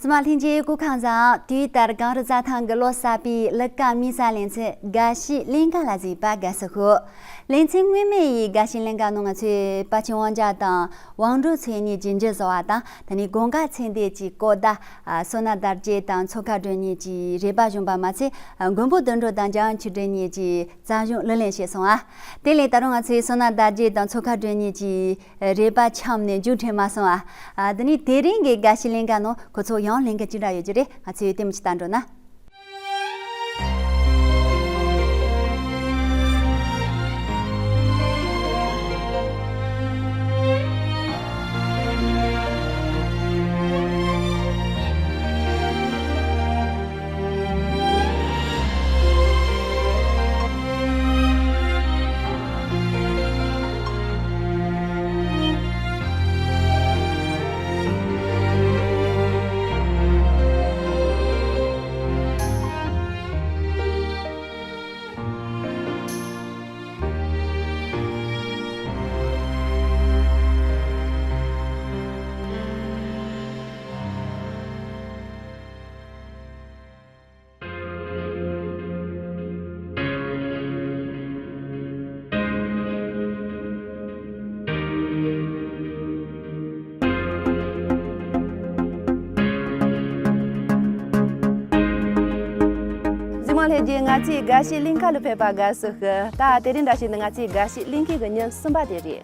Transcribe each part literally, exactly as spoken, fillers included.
མ་ལྷན་རྒྱས་སྐུ་ཁམས་བཟང་། དུས་ལྟར་གངས་རི་རྩྭ་ཐང་གི་ལོ་གསར་པའི་གླུ་གར་དམིགས་བསལ་ལེ་ཚན་དགའ་བྱེད་གླིང་ག་ལ་གཟིགས་པ་དགའ་བསུ་ཞུ། ལེ་ཚན་སྔོན་མའི་དགའ་བྱེད་གླིང་ག་ནང་ང་ཚོས་དཔལ་ཆེན་དབང་རྒྱལ་དང་དབང་འགྲོ་མཚོ་གཉིས་ཀྱི་མཇལ་བཟོ་བ་དང་། ད་ནི་དགོན་ཁག་ཚེ་འདས་ཀྱི་གོ་བརྡ། ཨ། བསོད་ནམས་དར་རྒྱས་དང་མཚོ་ཁ་སྒྲོན་གཉིས་ཀྱི་རེ་བ་བྱུང་བ་མ་ཚད། ཨ། མགོན་པོ་དོན་གྲུབ་དང་འཇམ་དབྱངས་ཆོས་སྒྲོན་གཉིས་ཀྱི་རྩལ་གཞུང་གླུ་ལེན་བྱས་སོང་ཨ། དེ་ལས་ད་རུང་ང་ཚོས་བསོད་ནམས་དར་རྒྱས་དང་མཚོ་ཁ་སྒྲོན་གཉིས་ཀྱི་རེ་བ་འཆམ་ནས་མཇུག་འཕྲད་མ་སོང་ཨ། ཨ། འདི་ནི་དེ་རིང་གི་དགའ་བྱེད་གླིང་ག་ནང་ཁོ་ཚོ་ཡང་ལྷན་རྒྱས་ཅི་འདྲ་ཡོད་ཀྱི་རེད། ང་ཚོས་ལྟད་མོ་ཅིག་ལྟ་འགྲོ་ན། གཟིགས་མོ་ལྷན་རྒྱས། ང་ཚོའི་དགའ་བྱེད་གླིང་ག་ལ་ཕེབས་པ་དགའ་བསུ་ཞུ། ད་དེ་རིང་འདྲ་བྱས་ནས་ང་ཚོའི་དགའ་བྱེད་གླིང་གའི་ཉིན་གསུམ་པ་དེ་རེད།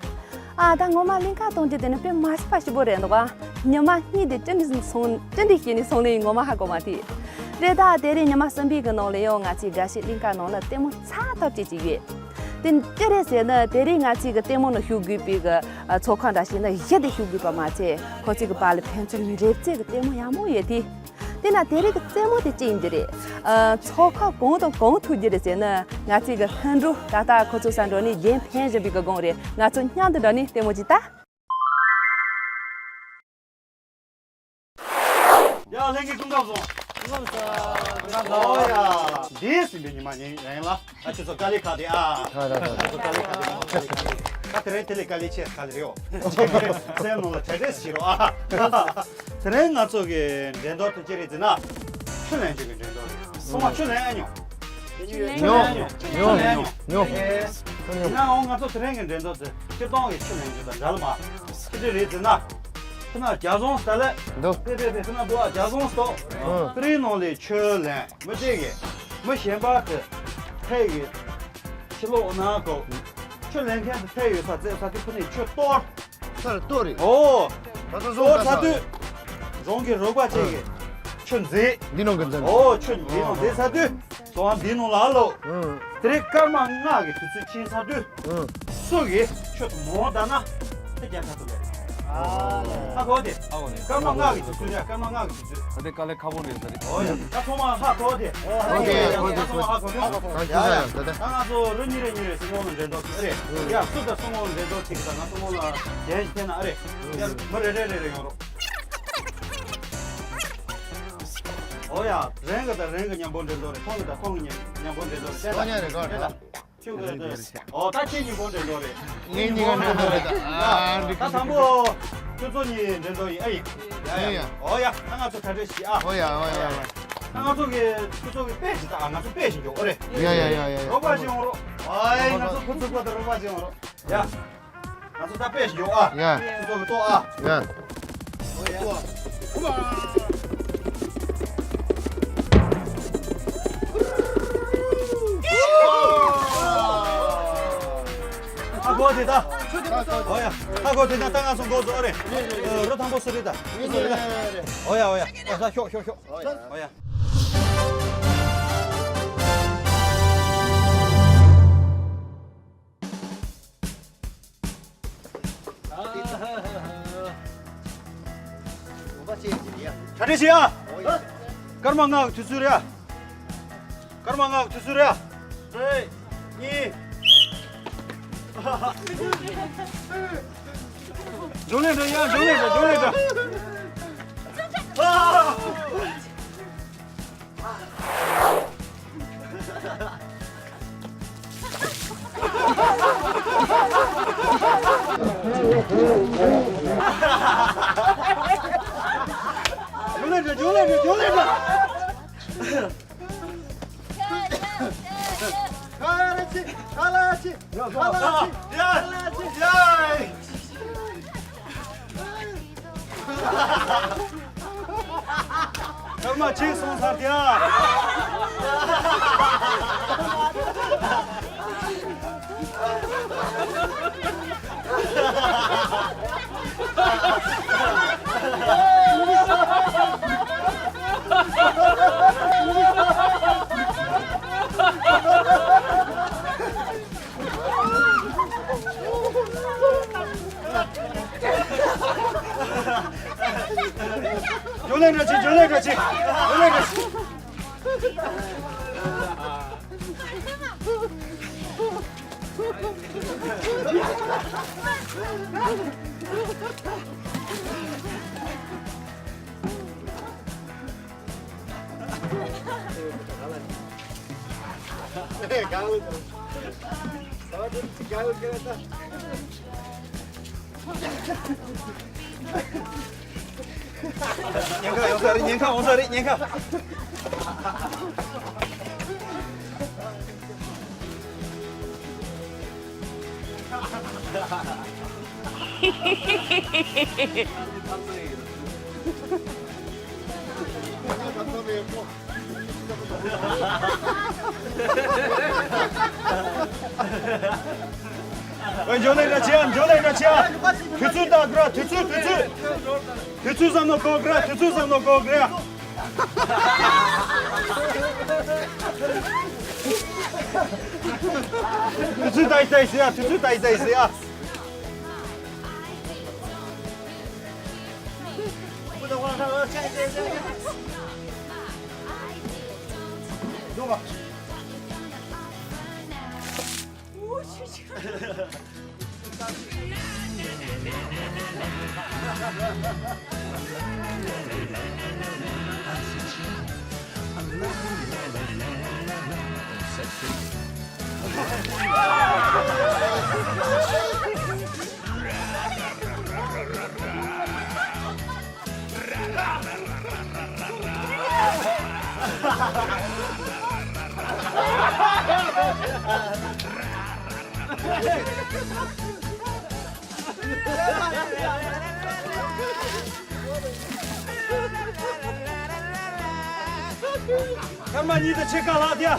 ཨ། ད་ངོ་མ་གླིང་ག་གཏོང་རྒྱུ་དེ་ནི་དཔེ་མ་སྲིད་པ་ཞིབ་པོ་རེད་འདུག་པ། ཉི་མ་གཉིས་དེ་ཅི་འདྲ་སོང་། ཅི་འདྲ་བྱས་ནས་སོང་ནི་ཡིན་ངོ་མ་ཧ་གོ་མ་ཐུབ། རེད། ད་དེ་རིང་ཉི་མ་གསུམ་པའི་གི་ནང་ལ་ཡང་ང་ཚོའི་དགའ་བྱེད་གླིང་ག་ནང་ལ་ལྟད་མོ་ཚ་ཐབས་ཅིག་ཅིག་ཡོད། དེ་ཅི་རེད་ཟེར་ན། དེ་རིང་ང་ཚོའི་གི་ལྟད་མོ་ནང་ཞུགས་དགོས་པའི་གི་ཚོགས་ཁག་འདྲ་བྱས་ན་བཞི་དེ་ཞུགས་དགོས་པ་མ་ཚད། ཁོ་ཚོའི་གི་བར་ལ་ཕན་ཚུན་འགྲན་རྩོད་གི་ལྟད་མོ་ཡག་མོ་ཡོད་དེ། དེ་ན་དེ་རིང་གི་རྩེད་མོ་དེ་ཅི་ཡིན་རྒྱུ་རེད། ཨ། ཚོགས་ཁག་གང་དང་གང་ཐུག་རྒྱུ་རེད་ཟེར་ན། ང་ཚོའི་གི་ལྷུན་གྲུབ་ད་ལྟ་ཁོ་ཚོ་ས་འགྲོ་ནས་རྒྱན་འཕེན་བཞིན་པའི་གི་སྒང་རེད། ང་ཚོ་མཉམ་དུ་འགྲོ་ནས་ལྟད་མོ་ཅིག་ལྟ། ཡ། ལྷན་རྒྱས་སྐུ་ཁམས་བཟང་། སྐུ་ཁམས་བཟང་། ཨོ་ཡ། འདིའི་ཟིན་པའི་ཉི་མ་ཡིན་ཡིན་ལ། ཨ། ཁྱོད་ཚོ་དཀའ་ལས་ཁག་དེ་ཨ། ཁྱོད་ཚོ་དཀའ་ལས་ཁག་དེ་མ་དཀའ་ལས་ཁག་དེ། ད་དེ་རིང་དེ་ལས་དཀའ་ལས་ཆེ་ག་ལ་རེད་ཨོ། སེམས་ནང་ལ་གྲ་སྒྲིག་བྱེད་རོགས་ཨ། དེ་རིང་ང་ཚོ་གི་འགྲན་བསྡུར་དེ་ཅི་རེད་ཟེར་ན། ཆུ་ལེན་རྒྱུ་གི་འགྲན་བསྡུར་རེད། སོ་མ་ཆུ་ལེན་ཨེ་མྱོང་། ཆུ་ལེན་མྱོང་། ཆུ་ལེན་མྱོང་། ཆུ་ལེན་མྱོང་། ཨེ། ཡིན་ནའང་ང་ཚོ་དེ་རིང་གི་འགྲན་བསྡུར་དེ་སྤྱིར་བཏང་གི་ཆུ་ལེན་རྒྱུ་དང་འདྲ་ལ་མ། ཅི་འདྲ་རེད་ཟེར་ན། ཁྱེད་རྣམས་རྒྱ་སྲུང་ས་ལེ། འདུག་དེ་དེ་དེ་ཁྱེད་རྣམས་འདུག་ཨ། རྒྱ་སྲུང་སྟོབས། ཨ། ཀ་རིའི་ནང་ལས་ཆུ་ལེན། མི་གཅིག་གིས་མི་གཞན་པ་གི་ཐད་ཀྱི་ཕྱི་ལོགས་ནང་གོ། ཆུ་ལེན་མཁན་དེ་ཐད་ཡོད་ས་བཙལ་ས་དེ་ཁོ་ནས་ཆུ་གཏོར། ས་ལ་གཏོར་རེད། ཨོ། ད་ལྟ་བཟོ་གཏོར་ས་དུས། རང་གི་རོགས་པ་གཅིག་གིས་ཆུ་འཛིན། འདི་ནང་གི་འཛིན། ཨོ། ཆུ་འདི་ནང་འཛིན་ས་དུས། དོ་བ་འདི་ནང་ལ་ལོ། ཨང་། དེ་རིང་སྐར་མ་ལྔ་གི་དུས་ཚོད་ཕྱིན་ཚར་དུས། ཨང་། སུ་གིས་ཆུ་མང་བཏང་ན་ཁ་རྒྱག་ཁ་ཐུབ་རེད། ཨ་ལས། ཧ་གོ་དེ། ཧ་གོ་ནས། སྐར་མ་ལྔ་གི་དུས་ཚོད་རེད། སྐར་མ་ལྔ་གི་དུས་ཚོད། ད་དེ་དཀའ་ལས་ཁག་པོ་རེད་ཟེར་རེད། ཨོ་ཡ། ད་ཚང་མ་ཧ་གོ་དེ། ཨོ་ཡ། ད་ཚང་མ་ཧ་གོ་དེ། ད་ང་ཚོ་རེ་གཉིས་རེ་གཉིས་རེ་སྲིང་མོ་ལ་འགྲན་ཚོགས་ཨ་རེད། ཡ། སུ་དང་སྲིང་མོ་ལ་འགྲན་ཚོགས་བྱེད་ཀྱི། ད་ང་སྲིང་མོ་ལ་གཞན་ཞིག་འཐེན་ན་ཨ་རེད། ཡ། མི་རེ་རེ་རེ་རེ་ཡོང་རོགས། ཨོ་ཡ། རང་གི་དང་རང་གི་མཉམ་པོ་འགྲན་ཚོགས་རེད། ཁོང་གི་དང་ཁོང་གི་མཉམ་པོ་འགྲན་ཚོགས་རེད། ཁོང་གཉིས་རེད་གོ། ཁྱོད་ལ་ཁྱོད་ལ། ཨོ། ད་ཁྱེད་གཉིས་པོ་འགྲན་ཚོགས་རེད། ངེད་གཉིས་ཀ་འགྲན་ཚོགས་རེད་ད། ཨ། འགྲིག་ད་དང་པོ་ཁྱོད་ཚོ་གཉིས་འགྲན་ཚོགས་ཡིན། ཨ་ཡིན། ཡ་ཡ། ཨོ་ཡ། ད་ང་ཚོ་གྲ་སྒྲིག་བྱེད་ཨ། ཨོ་ཡ། ཨོ་ཡ། ཨོ་ཡ། ད་ང་ཚོ་གི་ཁྱོད་ཚོ་གི་དཔེ་ཞིག་ད། ཨ། ང་ཚོ་དཔེ་ཞིག་འཇོག་ཨོ་རེད། ཡ་ཡ་ཡ་ཡ། རོགས་པ་ཞིག་ཡོང་རོགས། ཨ་ཡ། ང་ཚོ་ཁོ་ཚོ་བར་དུ་རོགས་པ་ཞིག་ཡོང་རོགས། ཡ། ང་ཚོ་ད་དཔེ་ཞིག་འཇོག་ཨ། ཡ། ཁྱོད་ཚོ་གི་ལྟོས་ཨ། ཡ། ཧ་གོ་དེ་ད། ཨོ་ཡ། ཧ་གོ་དེ་ད། ད་ང་ཚོ་འགོ་ཚུགས་ཨ་རེད། རུ་ཐང་པོ་སུ་རེད་ད། སུ་རེད་ད། ཨོ་ཡ། ཨོ་ཡ། ཨོ་ད་ཤོག་ཤོག་ཤོག། ཨོ་ཡ། གྲ་སྒྲིག་བྱེད་ཨ། སྐར་མ་ལྔ་གི་དུས་ཚོད་རེད་ཨ། སྐར་མ་ལྔ་གི་དུས་ཚོད་རེད་ཨ། གཉིས། འབྱུང་ལེན་འདྲ་ཡ། འབྱུང་ལེན་འདྲ། འབྱུང་ལེན་འདྲ། འབྱུང་ལེན་འདྲ། འབྱུང་། སྐར་མ་གཅིག་སོང་ཚར་ཏེ། འཇོ་ལེ་འདྲ་ཆེ། འཇོ་ལེ་འདྲ་ཆེ། འཇོ་ལེ་འདྲ་ཆེ། ཉེན་ཁ་ཡོང་ས་རེད། ཉེན་ཁ་ཡོང་ས་རེད། ཉེན་ཁ། ཨོ། འཇོ་ལེ་འདྲ་ཆེ་ཨ། འཇོ་ལེ་འདྲ་ཆེ་ཨ། དུས་ཚོད་ལྟ་དགོས་ར། དུས་ཚོད། དུས་ཚོད། དུས་ཚོད་བསམ་བློ་འཁོར་དགོས་ར། དུས་ཚོད་བསམ་བློ་འཁོར་དགོས་ར། དུས་ཚོད་ལྟ་ཡི་ལྟ་ཡི་ཟེར་ཡ། དུས་ཚོད་ལྟ་ཡི་ལྟ་ཡི་ཟེར་ཡ། སྐར་མ་གཉིས་དང་ཕྱེད་ཀ་ལྷག་དེ།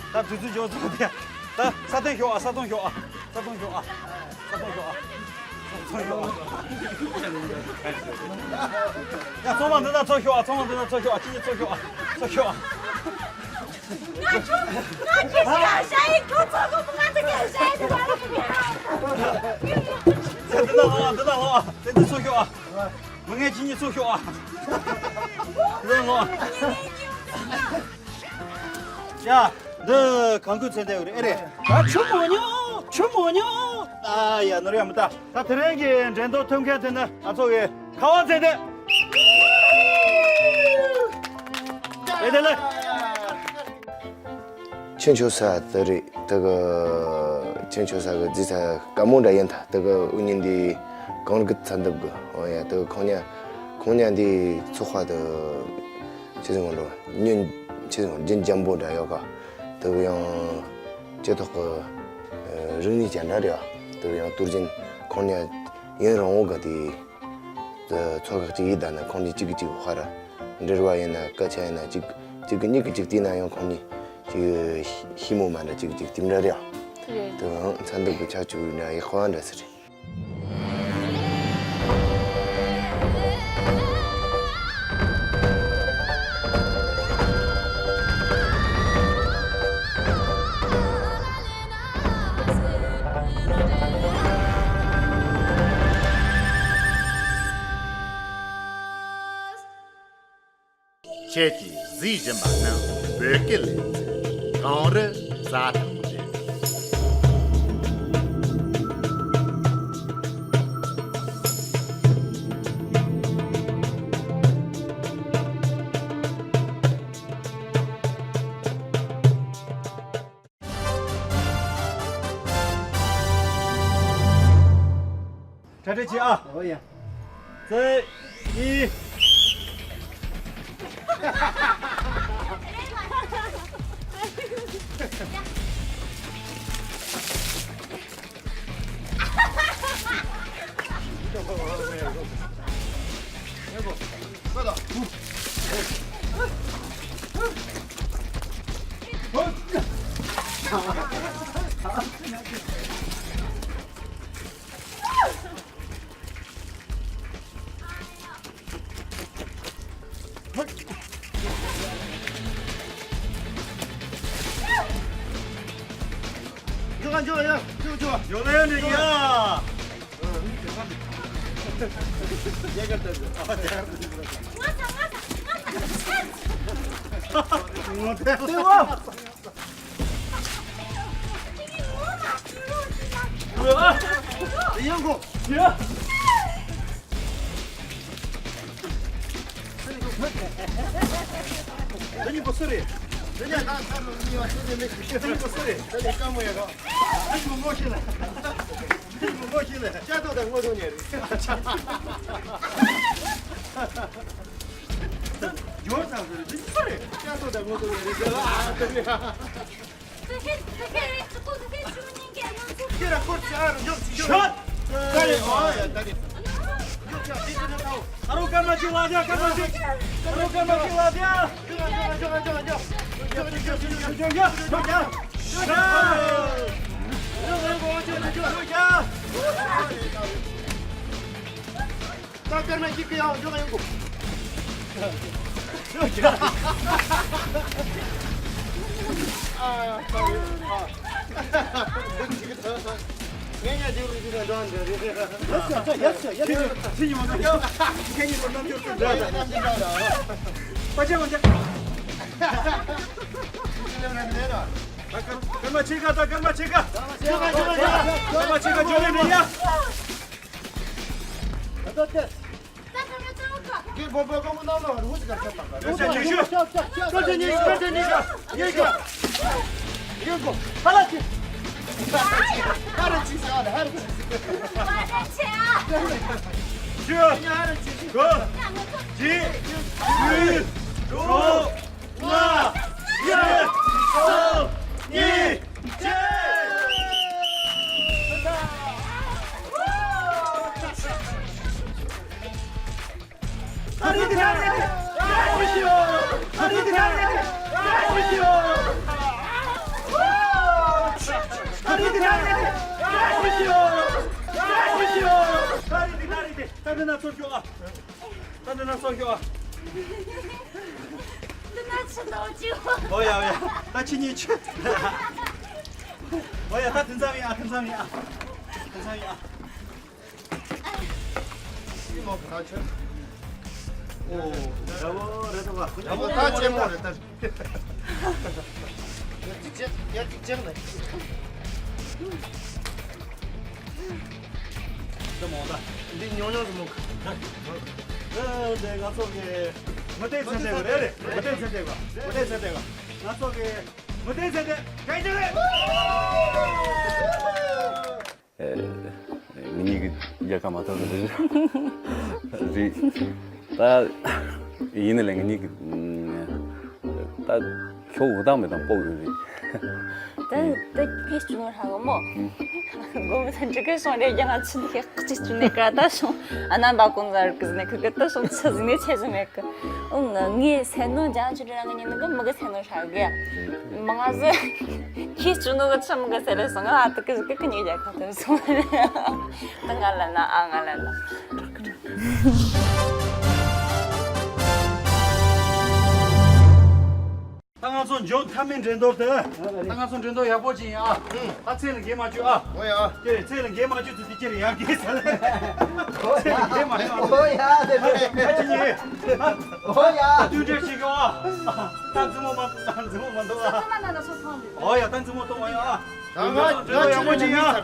ད་དུས་ཚོད་འཇོག་ཚར་ཏེ། ད་ས་སྟོང་ཤོག་ཨ། ས་སྟོང་ཤོག་ཨ། ས་སྟོང་ཤོག་ཨ། ས་སྟོང་ཤོག་ཨ། ས་སྟོང་ཤོག་ཨ། ཡ། ཚང་མ་འདི་ན་ཚུར་ཤོག་ཨ། ཚང་མ་འདི་ན་ཚུར་ཤོག་ཨ། ཁྱེད་གཉིས་ཚུར་ཤོག་ཨ། ཚུར་ཤོག་ཨ། ང་ཁྱོད་ང་ཁྱོད་ཞིག་ཨ་ཞ་ཡི་ཁྱོད་ཚོ་གོ་ང་ཚོ་ག་ཞ་ཡི་ཚོ་ག་ལ་གི་འདི་ན་ལོག་ཨ། འདི་ན་ལོག་ཨ། དེ་འདི་ཚུར་ཤོག་ཨ། མི་ངན་ཁྱེད་གཉིས་ཚུར་ཤོག་ཨ། འདི་ན་ལོག་ཨ། ཡ། འདི་གང་དགོས་ཚད་བསྡད་ཡོད་རེད། ཨེ་རེད། ད་ཆུ་མོ་ཉོ། ཆུ་མོ་ཉོ། ཨ་ཡ། ནོར་ཡ་མི་ལྟ། ད་དེ་རིང་གི་འགྲན་བསྡུར་ཐོན་མཁན་དེ་ནི་ང་ཚོ་གི་ཁ་བ་ཚེ་བརྟན། ཨེ་དེ་ལེ། ཁྱེད་ཆོ་ས་དེ་རེད། དེ་གི་ཁྱེད་ཆོ་ས་གི་རྫི་ས་དཀའ་མོ་འདྲ་ཡིན། ད་དེ་གི་དབུ་བརྙེས་འདི་གངས་རི་གི་ཚ་འདབ་གི། འོ་ཡ། དེ་གི་ཁོང་ཉ་ཁོང་ཉ་འདི་ཚོགས་པ་དེ་ཆེ་ཟིང་འགྲོ་ཉོན་ཆེ་ཟིང་རྒྱན་འཇམ་པོ་འདྲ་ཡོད་ག། དེ་གི་ཡང་ལྕེ་ཐོག་གི་རིག་གནས་ཅན་འདྲ་རེད་བ། དེ་གི་ཡང་དུར་ཅན་ཁོང་ཉ་ཡུན་རིང་བོ་ག་དེ། ཚོ་ཁག་ཅིག་ཡིན། ད་ནི་ཁོང་གཉིས་གཅིག་གིས་གཅིག་ཧ་ར་འབྲེལ་བ་ཡིན་ན། སྐད་ཆ་ཡིན་ན། གཅིག་གཅིག་གིས་གཉིས་ཀྱིས་གཅིག་བལྟས་ན་ཡང་ཁོང་གཉིས་གཅིག་ཤི་མོ་མ་འདྲ། གཅིག་གཅིག་དེ་འདྲ་རེད། རེད། དེ་ཚ་འདུག་གི་ཆ་ཆུ་འདྲ་ཡག་པ་འདྲ་ཟེར། ཁྱེད་ཀྱིས་གཟིགས་བཞིན་པ་ནི་བོད་སྐད་ལེ་ཚན་གངས་རི་རྩྭ་ཐང་རེད། གྲ་སྒྲིག་བྱེད་ཨ། ཨོ་ཡ། རྩེ་གཉིས། འཇོག་འཇོག་ཡ། འཇོག་འཇོག་འཇོག་ལ་ཡ་ནི་ཡ། ད་སྐར་མ་གཅིག་གི་ཡང་འཇོག་ཡོང་གོ། ཨ། ཨ། ངས་ཉལ་རྒྱུ་རུ་འཇུག་ན་འགྲོ་འདྲ་རེད། ཡ་ཡ་ཡ་ཡ། ཁྱེད་ཉིད་མ་ཁྱེད་ཉིད་མ་ཁྱེད་ཉིད་མ་རྣམ་འགྱུར་དུ་འདྲ་འདྲ། པ་ཅན་མ་ཅན། སྐར་མ་ཕྱེད་ཀ་ད་སྐར་མ་ཕྱེད་ཀ། སྐར་མ་ཕྱེད་ཀ་འཇོག་ལེ་ནས་ཡ། ད་འདི་ན་ཚོར་ཤོག་ཨ། ད་འདི་ན་ཚོར་ཤོག་ཨ། འདི་ན་ཚོར་ཤོག་ཨ། ཨོ་ཡ་ཨོ་ཡ། ད་ཁྱེད་གཉིས་ཆུ། ཨོ་ཡ། ད་དེ་ཙམ་ཡིན་ཨ། དེ་ཙམ་ཡིན་ཨ། དེ་ཙམ་ཡིན་ཨ། ཨོ། འདྲ་བོ་རེད་འདུག་ག་འདྲ་བོ་ད་ཆེན་མོ་རེད་ད། ཡར་གཅིག་བྱས། ཡར་གཅིག་བྱས་ནས། འདི་མོ་ད། འདི་ཉུང་ཉུང་ཟིག་མོ། ཨ། འདི་ང་ཚོ་གི་མུ་སྟེགས་ཚན་ཆེན་རེད་རེད། མུ་སྟེགས་ཚན་ཆེན་ག་མུ་སྟེགས་ཚན་ཆེན་ག་ང་ཚོ་གི་མུ་སྟེགས་ཚན་ཆེན་ག་རེད། ཨེ། ངེད་གཉིས་ཀྱི་རྒྱལ་ཁ་མ་ཐོབ་ནི་རེད། རེད། ད་ཡིན་ནའི་ལས་ངེད་གཉིས་ཀྱི་ད་ཁྱོ་འུ་དག་མེད་དང་སྤོག་ཡོད་རེད། ད་ད་ཁྱི་ཆུང་ཧྲ་གི་མོ། དགོང་མོ་ད་འགྲིག་གི་སོང་རེད། རྒྱ་ང་ཚོ་འདི་ཁྱི་ཆུང་ནས་ག་ད་སོང་། ཨ་ན་འབའ་གོང་ཟ་རུ་ཀི་ཟི་ནས་ཁི་གི་ད་སོང་ཚི་ཟི་ནས་ཆེ་ཟི་མེད་གི། ཨོ་ང་ངའི་སེམས་ནང་རྒྱ་ང་ཚོ་འདྲ་རང་གི་ཉིན་ནི་གི་མི་གི་སེམས་ནང་ཧྲ་གི། མ་ང་ཟི་ཁྱི་ཆུང་ནོ་གི་ཆི་མི་གི་སེ་ལེ་སོང་ང་ཨ་ད་ཀི་ཟི་ཀི་ཀི་ཉིག་རྒྱ་ཁ་ཐུབ་སོང་། ད་ང་ལ་ན་ཨ་ང་ལ་ན། ད་ང་ཚོ་མགྱོགས་མཐའ་མའི་འགྲན་བསྡུར་དེ། ད་ང་ཚོ་འགྲན་བསྡུར་ཡག་པོ་ཅིག་ཡིན་ཨ། ད་ཚེ་ལ་འགན་མ་བཅུག་ཨ། ཨོ་ཡ། ཀྱེ་ཚེ་ལ་འགན་མ་བཅུག་ཚེ་དེ་ཀྱེ་ཡར་རྒྱས་ཟེར་ལ། ཚེ་ལ་འགན་མ་བཅུག་ཨོ་ཡ་དེ་རེད། ད་ཅི་ཉེ་ ཨོ་ཡ། བསྟུན་གྲོས་བྱེད་དགོས་ཨ། ད་མཛུབ་མོ་མ་མཛུབ་མོ་མ་འདུག་ཨ། ཨོ་ཡ། ད་མཛུབ་མོ་གཏོང་བ་ཡ། ད་ང་ང་ཡག་པོ་ཅིག་ཡ། ད་ད་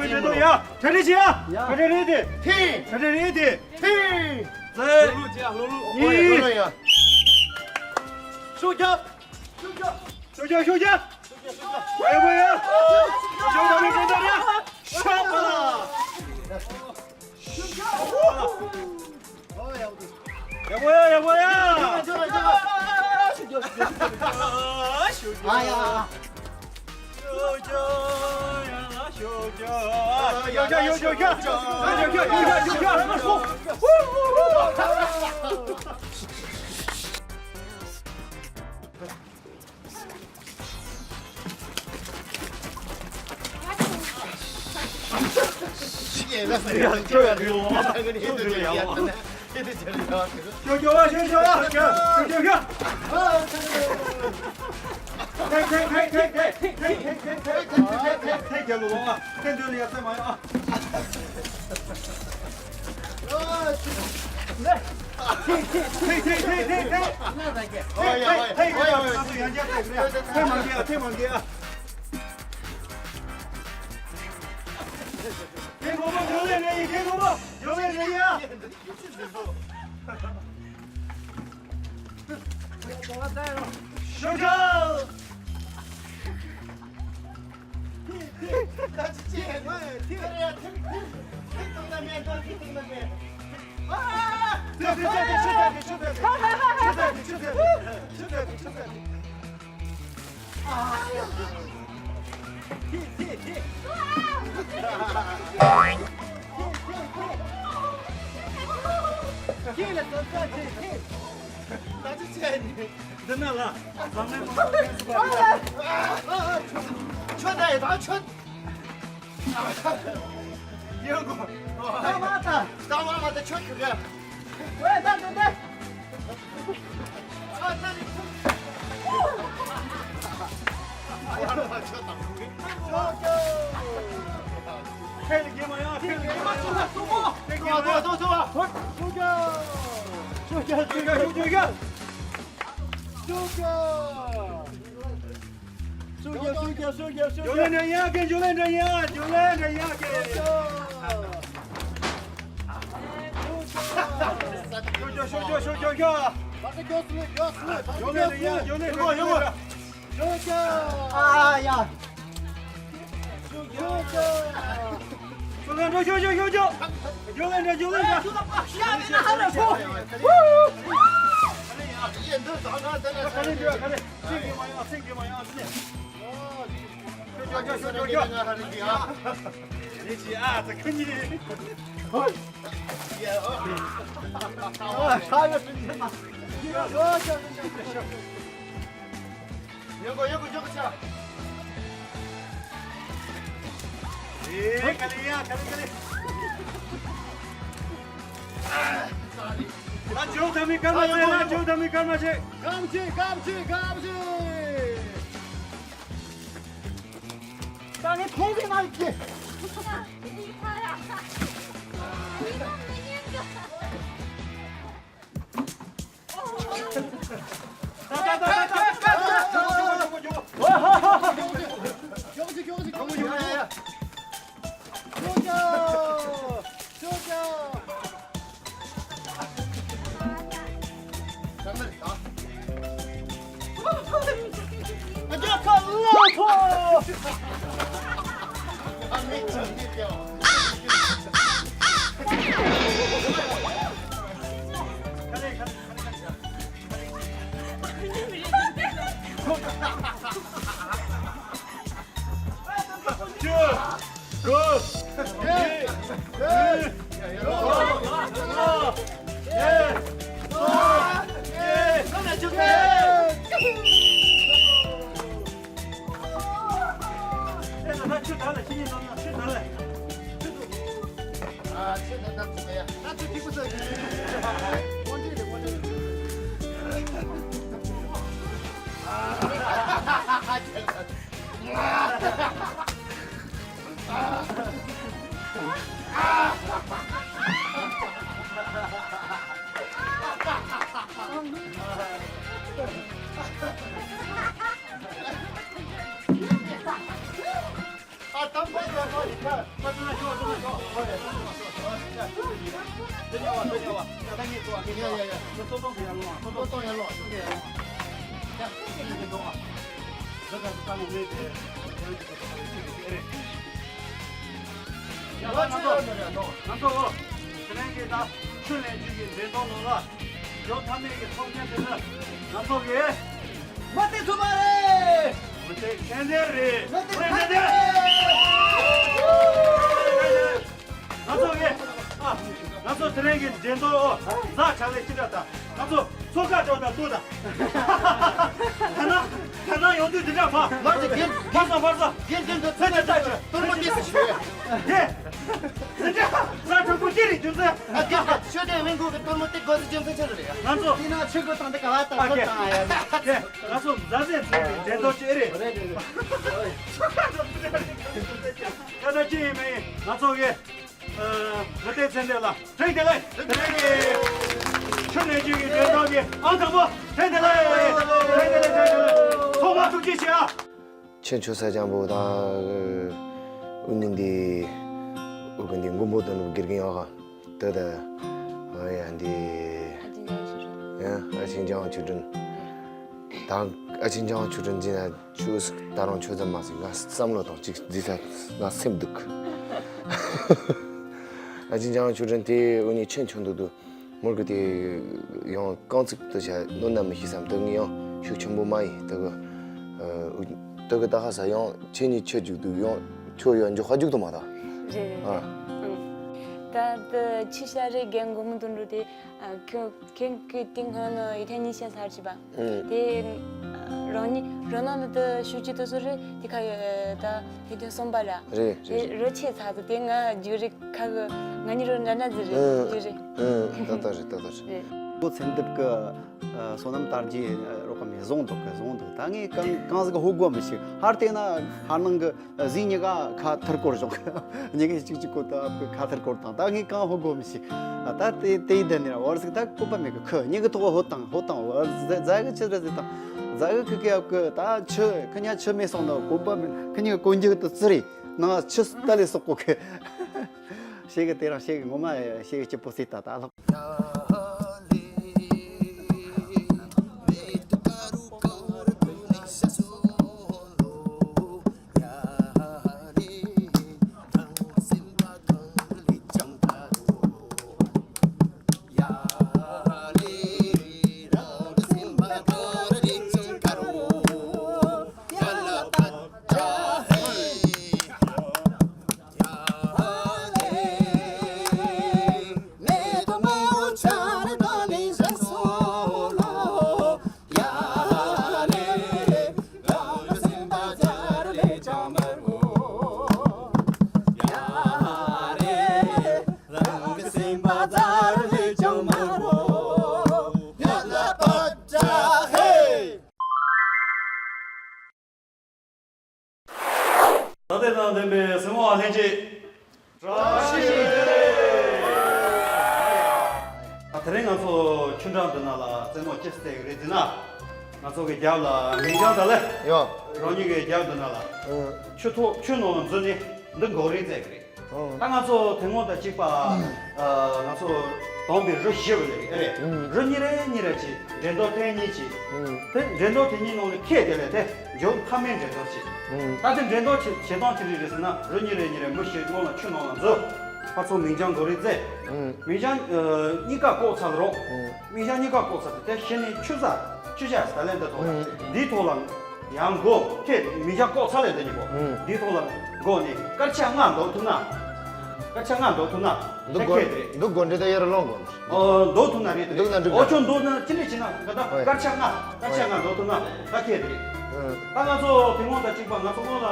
མི་འདུག་ཡ། གྲ་སྒྲིག་བྱེད་ཡ། གྲ་སྒྲིག་རེད་དེ། ཐིང་། གྲ་སྒྲིག་རེད་དེ། ཐིང་། ལོ་ལོ་ཅི་ཡ་ལོ་ལོ། ཨོ་ཡ་ལོ་ལོ་ཡ། ཤུགས་རྒྱབ། ཤུགས་རྒྱབ། ཤུགས་རྒྱབ་ཤུགས་རྒྱབ། ཡག་པོ་ཡ། ཤུགས་རྒྱབ་མི་འགྲོ་ད་ར། ཤ་པ་ལ། ཡག་པོ་ཡ། ཡག་པོ་ཡ། ཨ་ཡ། འདི་ན་ལ། ཁྱོད་ད་ཡི་ད་ཁྱོད། ཡོད་གོ། ད་མ་ད། ད་མ་མ་ད་ཁྱོད་ཁྱོད་ག་ཝེ་ད་ད་ད། ཨ་ད་ནི། ཨ་ཡ་ལ་ཁྱོད་ད། ཁྱོད་ཁྱོད། ཁྱོད་ལ་གེ་མ་ཡ་ཁྱོད་ལ་གེ་མ་ཡ། ཁྱོད་ལ་གེ་མ་ཡ། ཁྱོད་ལ་གེ་མ་ཡ། ཤུགས་རྒྱབ། ཤུགས་རྒྱབ། ཤུགས་རྒྱབ། ཇོ་ལན་འདྲ་ཡ་གེ། ཇོ་ལན་འདྲ་ཡ་གེ། ཇོ་ལན་འདྲ་ཡ་གེ། ཤུགས་རྒྱབ། ཤུགས་རྒྱབ། ཤུགས་རྒྱབ། ཤུགས་རྒྱབ། ཇོ་ལན་འདྲ་ཡ། ཇོ་ལན་འདྲ་ཡ། ཨ་ཡ། ཇོ་ལན་འདྲ། ཇོ་ལན་འདྲ། ཇོ་ལན་འདྲ། ཇོ་ལན་འདྲ། ཡོང་གོ། ཡོང་གོ། ཡོང་གོ་ཆ། ཨེ། ག་ལེ་ཡ། ག་ལེ་ག་ལེ། ང་ཇོ་ད་མི་སྐར་མ་བྱེད། ང་ཇོ་ད་མི་སྐར་མ་བྱེད། སྐར་མ་བྱེད། སྐར་མ་བྱེད། སྐར་མ་བྱེད། ད་ངས་མཐོང་གི་མ་རེད་ཀྱི། ཨ། དང་པོ་དང་པོ་ཡིན་ད། ང་ཚོ་དེ་རིང་གི་ད་ཆུ་ལེན་རྒྱུ་གི་འགྲན་བསྡུར་ནང་ལ་ཡོང་ཐབས་མེད་ཀྱི་ཚོགས་ཆེན་དེ་ནི་ང་ཚོ་གི་མ་བསྡད་ཐུབ་པ་རེད། མ་བསྡད་ཐུབ་པ་རེད། མ་བསྡད་ཐུབ་པ་རེད། ང་ཚོ་གི་ཨ། ང་ཚོ་དེ་རིང་གི་འགྲན་བསྡུར་ཨོ་ཟ་ཆ་ལེ་ཅི་འདྲ་དང་ང་ཚོ་ཚོ་ཁ་ཅོག་དང་ཏུ་དང་། ད་ན་ད་ན་ཡོང་དུས་འདི་འདྲ་མ། མར་ཟ་གིར་མར་ཟ་མར་ཟ། གིར་གིར་འདི་ཚོ་ཆ་ཆ་ཏུར་མོ་ཏི་སི་ཤོད། ཡེ། འདི་འདྲ་ཟ་ཁྲོ་ཁོ་ཅི་རེད་རྒྱུ་མཚན། ཨ་གིར་ག་ཤོད་དེ་ཝིང་གུ་གི་ཏུར་མོ་ཏི་གོ་སི་རྒྱུ་མཚན་ཆ་རེད། ང་ཚོ་དེ་ན་ཆུ་གོ་དང་འདི་ག་བ་དང་ཨ་ལོ་གེ་དང་ཨ་ཡ་ན། ང་ཚོ་མཛའ་བརྩེ་མཚོན་པའི་འགྲན་བསྡུར་ཅིག་རེད། རེད་རེད་རེད། ད་ལྟ་ཅི་ཡིན་མིན་ང་ཚོ་གི་ཨ་མི་སྡེ་ཚན་སྡེ་ལ་བཀྲ་ཤིས་བདེ་ལེགས། བཀྲ་ཤིས་བདེ་ལེགས། ཆུ་ནས་ཆུ་ཡི་འགྲན་བསྡུར་གྱི་ཨང་དང་པོ་བཀྲ་ཤིས་བདེ་ལེགས། བཀྲ་ཤིས་བདེ་ལེགས། བཀྲ་ཤིས་བདེ་ལེགས། ཚང་མ་ཐུགས་རྗེ་ཆེ་ཨ། ཆེ་མཆོག་ས་སྐྱ་པོ་དང་། ཨུ་ནི་འདི། ཨུ་གི་འདི་མགོན་པོ་དོན་གྲུབ་དགེ་རྒན་ཡོད་ག་ད་ད། ཨ་ཡ་འདི། ཨ་ཅིན་ཅང་ཆོས་སྒྲོན། ཡ་ཨ་ཅིན་ཅང་ཆོས་སྒྲོན། ད་ཨ་ཅིན་ཅང་ཆོས་སྒྲོན་འཛིན་ན་ཆོས་ད་རུང་ཆོས་ཙམ་མ་ཟིན་ང་བསམ་བློ་དང་གཅིག་འཛིན་ས་ང་སེམས་སྡུག་ཨ་ཅིན་ཅང་ཆོས་སྒྲོན་དེ་ཨུ་ནི་ཆེན་ཆུང་འདུག་འདུག་མོར་གི་དེ་ཡང་རྐང་ཚིག་ཏུ་བྱ་ནོར་ན་མི་ཤེས་སམ་དུ་ངས་ཡང་ཤུགས་ཆེན་པོ་མ་ཡིན་དུ་གི་དུ་གི་ད་ཧ་ས་ཡང་ཁྱེད་གཉིས་ཆེ་རྒྱུག་འདུག་ཡང་ཁྱོད་ཡང་འཇོག་ཁ་རྒྱུག་ཏུ་མ་ད། རེད་རེད་ཨ། རེད། ཨང་། ད་དུ་ཕྱི་ཤ་རེ་རྒན་མགོན་པོ་དོན་གྲུབ་དེ་ཨ་ཁྱོད་ཁྱེད་ཀྱི་ཏིང་ཧོན་ཡི་ཐན་ཉི་ཤ་ཚར་ཅི་པ། ཨང་། དེ་རང་ཉིད་རང་ནང་དུ་ཤུགས་ཀྱི་དུ་སུ་རེད་དེ་ཁ་ཡོད་ད། དེ་དོན་གསུམ་པ་ལ། རེད་དེ་རེད། རོ་ཆེ་ཚ་དུ་དེ་ང་རྒྱུ་རེ་ཁ་གི་ང་ཉི་རོ་འདྲ་འདྲ་ཟི་རེད་ཨང་རྒྱུ་རེད། ཨང་ད་ལྟ་རེད་ད་ལྟ་རེད། རེད། ཁོ་མཚན་འདེབས་ཀྱི་བསོད་ནམས་དར་རྒྱས་རོགས་ཀ་མེད་བཟུང་འདུག་གི་བཟུང་འདུག་ད་ངས་གང་གང་ཟིག་ཧོ་གོ་མི་ཤེས་ཧར་བལྟས་ན་ཧར་ནང་གི་གཟི་གཉིས་ཀ་ཁ་ཐར་སྐོར་བཞག་གཉིས་ཀ་གཅིག་གཅིག་གོ་ད་ཁ་ཐར་སྐོར་དང་ད་ངས་གང་ཧོ་གོ་མི་ཤེས་ད་དེ་དེ་ཡི་དེ་ནས་བར་ཟིག་ད་བཀོད་པ་མེད་གི་ཁུ་གཉིས་ཀྱི་ཐོག་ཧོ་དང་ཧོ་དང་བར་ཟ་གི་ཆི་རེད་ཟེར་དང་ཟ་གི་ཁུ་གི་ཡབ་ཀི་ད་ཆུ་ཁུ་ཉ་ཆུ་མེད་སོང་ན་བཀོད་པ་མེད་ཁུ་གཉིས་ཀྱི་གོན་རྒྱུ་དུ་ཙི་རེད། ནང་ཆུ་ལྟ་ལས་སོག་གོ་གི་ཤེས་གི་དེ་རང་ཤེས་གི་ངོ་མ་ཤེས་གི་སྐྱིད་པོ་སྲིད་ད་ད་ལྷག་ད་ལྟའི་དང་ལྡན་པའི་སེམས་དཔའ་ལྷན་རྒྱས། བཀྲ་ཤིས་བདེ་ལེགས། ད་དེ་རིང་ང་ཚོ་ཆུ་འགྲམ་འདི་ན་ལ་རྩེད་མོ་ཅི་སྟེགས་རེད་འདི་ན། ང་ཚོ་གི་རྒྱབ་ལ་མིང་བྱང་ད་ལེ། ཡོ། རང་ཉིད་ཀྱི་རྒྱབ་འདི་ན་ལ། ཨ། ཆུ་ཐོག་ཆུ་ནང་ལ་འཛུལ་ནས་འདི་འགོག་རིན་བཙལ་གི་རེད། ཨང་། ད་ང་ཚོ་དེ་སྔོན་དང་གཅིག་པ། ཨ། ང་ཚོ་དོམ་པའི་རུ་བཞི་བ་ལས་རེད། རེད། རུ་གཉིས་རེ་གཉིས་རེ་གྱིས་འགྲན་བསྡུར་ཐེངས་གཉིས་ཀྱིས། ཨང་། དེ་འགྲན་བསྡུར་དེ་གཉིས་ནང་ལ་ཁེ་དེ་ལས་དེ་འཇོག་ཁ་མེད་འགྲན་བསྡུར་བྱས། ཨང་། ད་དེ་འགྲན་བསྡུར་བྱེད་བྱེད་སྟངས་ཅི་རིགས་རེད་ཟེར་ན་རུ་གཉིས་རེ་གཉིས་རེ་མི་བཞི་སྔོན་ལ་ཆུ་ནང་ལ་འཛུལ། ཕར་ཚུར་མིང་བྱང་འགོད་རེས་བཙལ། ཨང་། མིང་བྱང་ཨ་གཉིས་ཀ་བཀོག་ཚར་རོགས། ཨང་། མིང་བྱང་གཉིས་ཀ་བཀོག་ཚར་ཏེ་དེ་གཞི་ནས་ཆུ་ས་ཆུ་བྱ་ས་ལེན་དེ་ཐོག་ལ། ཨང་། འདིའི་ཐོག་ལ། ཡང་སྒོ་ཁྱེད་མི་བྱ་ལྐོག་ཚ་ལས་དེ་ཉིད་པོ། ཨང་། འདིའི་ཐོག་ལ་སྒོ་ནས་དཀར་ཆག་ལྔ་འདོགས་ཐུབ་ན། དཀར་ཆག་ལྔ་འདོགས་ཐུབ་ན། འདུག་ད་ཁྱེད་དེ་རེད། འདུག་སྒོ་འདྲེ་ད་ཡར་ལོང་དགོས། ཨོ་འདོགས་ཐུབ་ན་རེད་དེ་འདུག་ན་འགྲིག་ཨོ་ཆོ་འདོགས་ན་ཅི་འདྲ་བྱེད་ན་ག་ད་ཧོꯏ། དཀར་ཆག་ལྔ་དཀར་ཆག་ལྔ་འདོགས་ཐུབ་ན་ད་ཁྱེད་དེ་རེད། ཨང་། ད་ང་ཚོ་དེ་སྔོན་དང་གཅིག་པ་ང་ཚོ་སྔོན་ལ་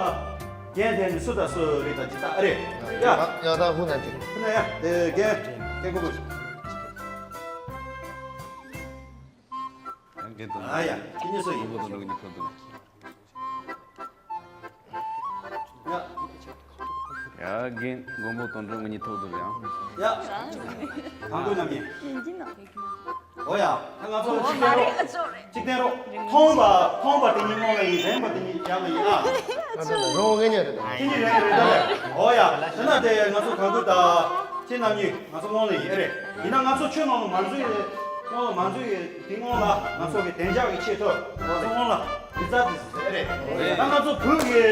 རྒན་དེ་ནི་སུ་དང་སུ་རེད་ད་ཇི་ལྟ་ཨ་རེད། ཡ། ཡ་ད་ཧུ་ན་དེ་རེད། ཧུ་ན་ཡ་དེ་རྒན་རྒན་གོ་གོ་ཞིག་ཡང་རྒན་དང་། ཨ་ཡ། ཁྱེད་གཉིས་སུ་ཡིན། ཡིན་པོ་དང་འགྲོ་གི་འདུག་ཁོ་དང་། ཡ། ཡ། རྒན་མགོན་པོ་དོན་གྲུབ་ང་གཉིས་ཐུག་འདུག་ཡང་། ཡ། གང་དགོས་རྣམས་ཀྱིས། ཡིན་གྱི་ན། འོ་ཡ། ད་ང་ཚོ་གཅིག་བསྟན་རོགས། གཅིག་བསྟན་རོགས། མཐོང་བ་མཐོང་བ་དེ་ཉིད་སྔོན་ལ་ཡིན། རེག་པ་དེ་ཉིད་ཡར་ལ་ཡིན་ཨ། རང་ངེས་ཉེ་རེད། ཁྱེད་ཉིད་རེད་རེད་ད་རེད། འོ་ཡ། དེ་ན་དེ་ང་ཚོ་ག་དགོས་ད། ཁྱེད་རྣམ་གཉིས་ང་ཚོ་སྔོན་ལ་ཡིན་ཨེ་རེད། ཡིན་ན་ང་ཚོ་ཁྱོད་ནང་ལ་མ་འཛུལ་ཡས། སྔོན་ལ་མ་འཛུལ་ཡས་དེ་སྔོན་ལ་ང་ཚོ་གི་བདེ་འཇགས་ཀྱི་ཆེད་དུ་ང་ཚོ་སྔོན་ལ་ལུས་རྩལ་དེ་ཟེར་ཨེ་རེད། ད་ང་ཚོ་བོད་ཀྱི་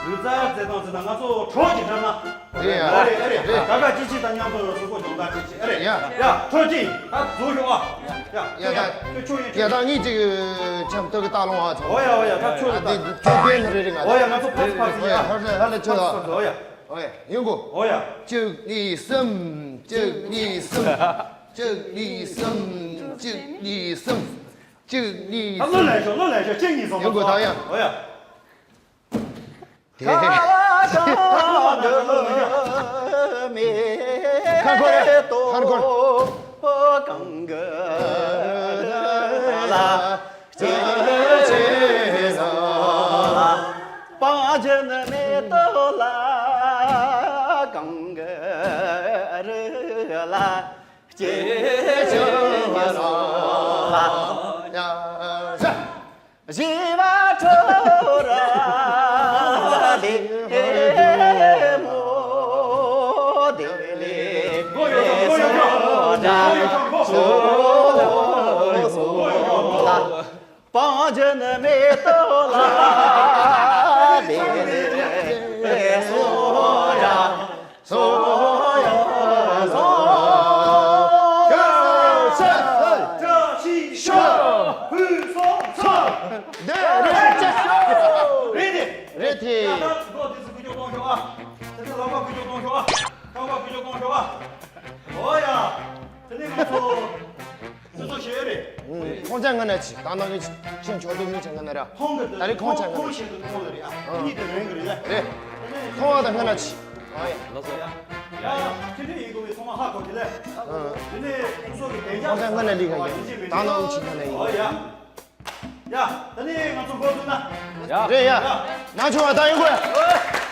ལུས་རྩལ་རྩེད་སྟངས་ཟེར་ན་ང་ཚོ་གྲོགས་ཀྱི་འགྲམ་ན། རེད་ཡ། ཨེ་རེད་ཨེ་རེད། ད་ག་ཅི་ཅི་དང་མཉམ་དུ་གཟུགས་པོ་སྦྱོང་བརྡར་ཅི་ཅི་ཨེ་རེད། ཡ། ཡ་ཁྲོ་ཅི་ད་རྫོགས་ཤོག་ཨ། ཡ་ཡ་ད་ཁྱོད་ཁྱོད་ཡིན་ཡ་ད་ངས་ཅིག་ཆམ་ཏོག་གི་ལྟ་ལོང་ཨ་ཚོ། འོ་ཡ་འོ་ཡ་ད་ཁྱོད་ད་ཁྱོད་བདེན་རེད་རེད་ང་། འོ་ཡ་ང་ཚོ་ཕར་ཚུར་ཕར་ཚུར་ཡ། ཧ་ལས་ཧ་ལས་ཁྱོད་ད། འོ་ཡ། འོ་ཡ་ཡིན་གོ། འོ་ཡ། གཅིག་གཉིས་གསུམ། གཅིག་གཉིས་གསུམ། གཅིག་གཉིས་གསུམ། གཅིག་གཉིས་གསུམ། གཅིག་གཉིས་ད་གསུམ། བློ་ལེན་ཤོག་བློ་ལེན་ཤོག་གཅིག་གཉིས་གསུམ་ཡིན་གོ་ད་ཡ། འོ་ཡ། དེ། ཁ་འཁོར་རེད། ཁ་འཁོར། རེད་དེ། རེད་དེ། ཡ་ད་མགོ་དེ་ཚོ་ཀུ་ཅོ་གཏོང་ཤོག་ཨ། དེ་ནས་ལག་པ་ཀུ་ཅོ་གཏོང་ཤོག་ཨ། རྐང་པ་ཀུ་ཅོ་གཏོང་ཤོག་ཨ། འོ་ཡ། དེ་ནས་ང་ཚོ་དེ་ཚོ་བྱེད་ཡོད་རེད། ཁོང་ཅག་ང་ན་ཆི་ད་ནང་གི་ཆི་མཆོག་ཏུ་མི་ཆ་ང་ན་ར། ཁོང་གི་ད་རེས་ཁོང་ཅག་ང་ན་ཆི་ཁོང་ཆེད་དུ་ཁོང་ལ་རེད་ཨ། རེད། གཉིས་དེ་རེད་གི་རེད་ལ། རེད། ཁོང་བ་ད་ང་ན་ཆི། ཨ་ཡ། ལགས་སོ། ཡ་ཡ། ཁྱེད་ཚོས་ཡིན་དགོས་པའི་ཚང་མ་ཧ་གོ་གི་ལ། དེ་ནས་ཁོང་ཚོ་གི་བདེ་འཇགས་ཁོང་ཚོ་ང་ན་ལི་ག་ཡིན་ད་ནང་ཆི་ང་ན་ཡིན། ཨོ་ཡ། ཡ། ད་ནི་ང་ཚོ་འགོ་འཛུགས་ན། ཡ། རེད་ཡ། ཡ། ན་ཆུང་བ་ད་ཡོང་དགོས།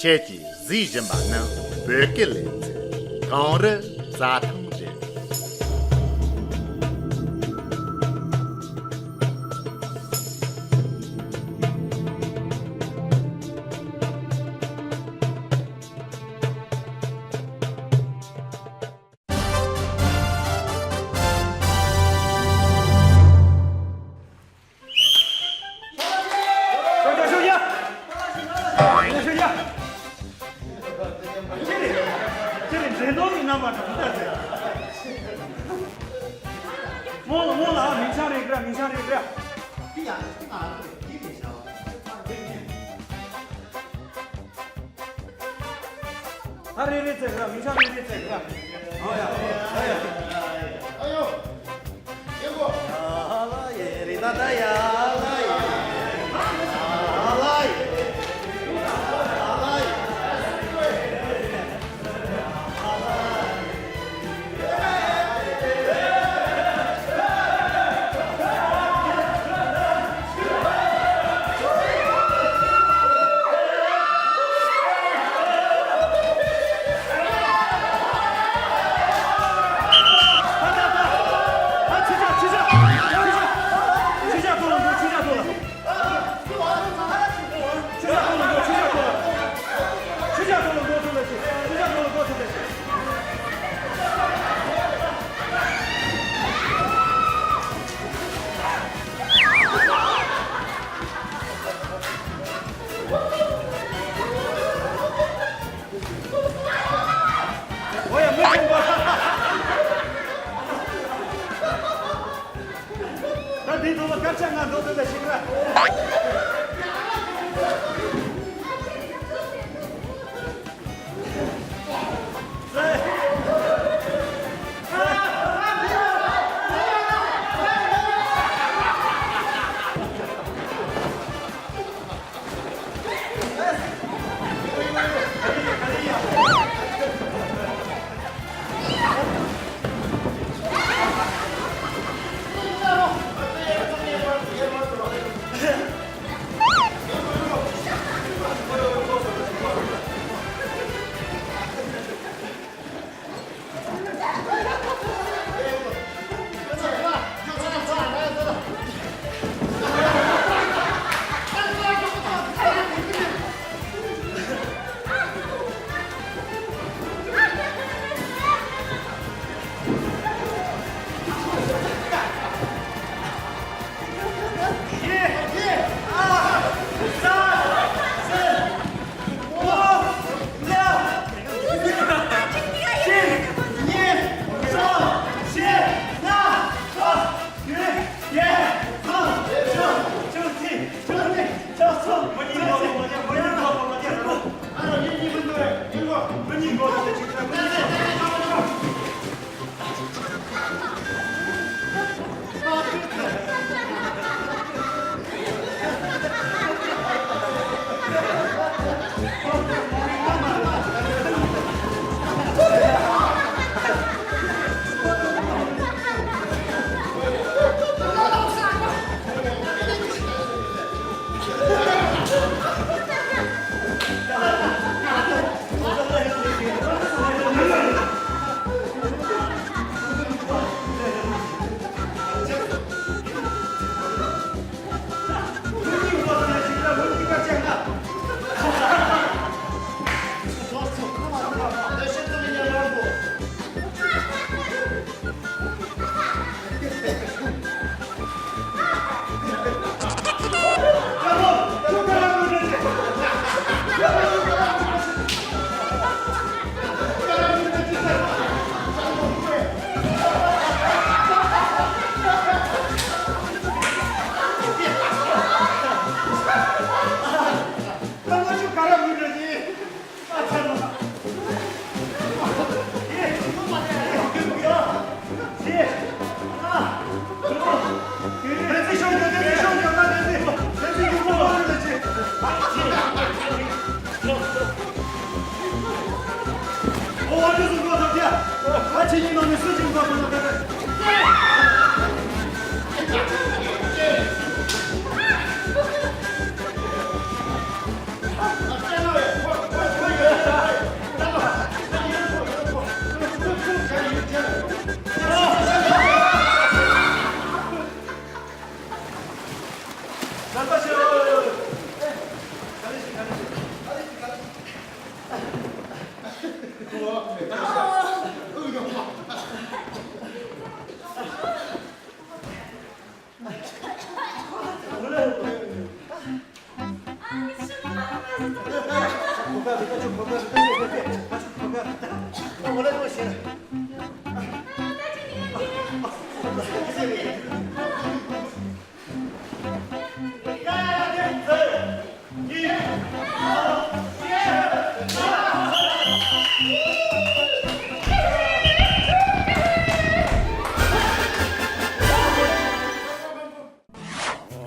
ཁྱེད་ཀྱིས་གཟིགས་བཞིན་པ་ནི་བོད་སྐད་ལེ་ཚན་གངས་རི་རྩྭ་ཐང་རེད། ཨ་རེ་རེ་ཙེ་ག་མི་ཤ་རེ་རེ་ཙེ་ག་ཨ་ཡ་ཨ་ཡ། ཨ་ཡོ། ཨ་ལ་ཡེ་རེ་ད་ད་ཡ་ཨ་ལ་ཡེ། ཨ་ལ་ཡེ། ཨ་ལ་ཡེ། ད་འདི་ཐོག་ལ་སྐར་ཆ་ལྔ་འགྲོ་འདོད་པའི་ཞིག་ར།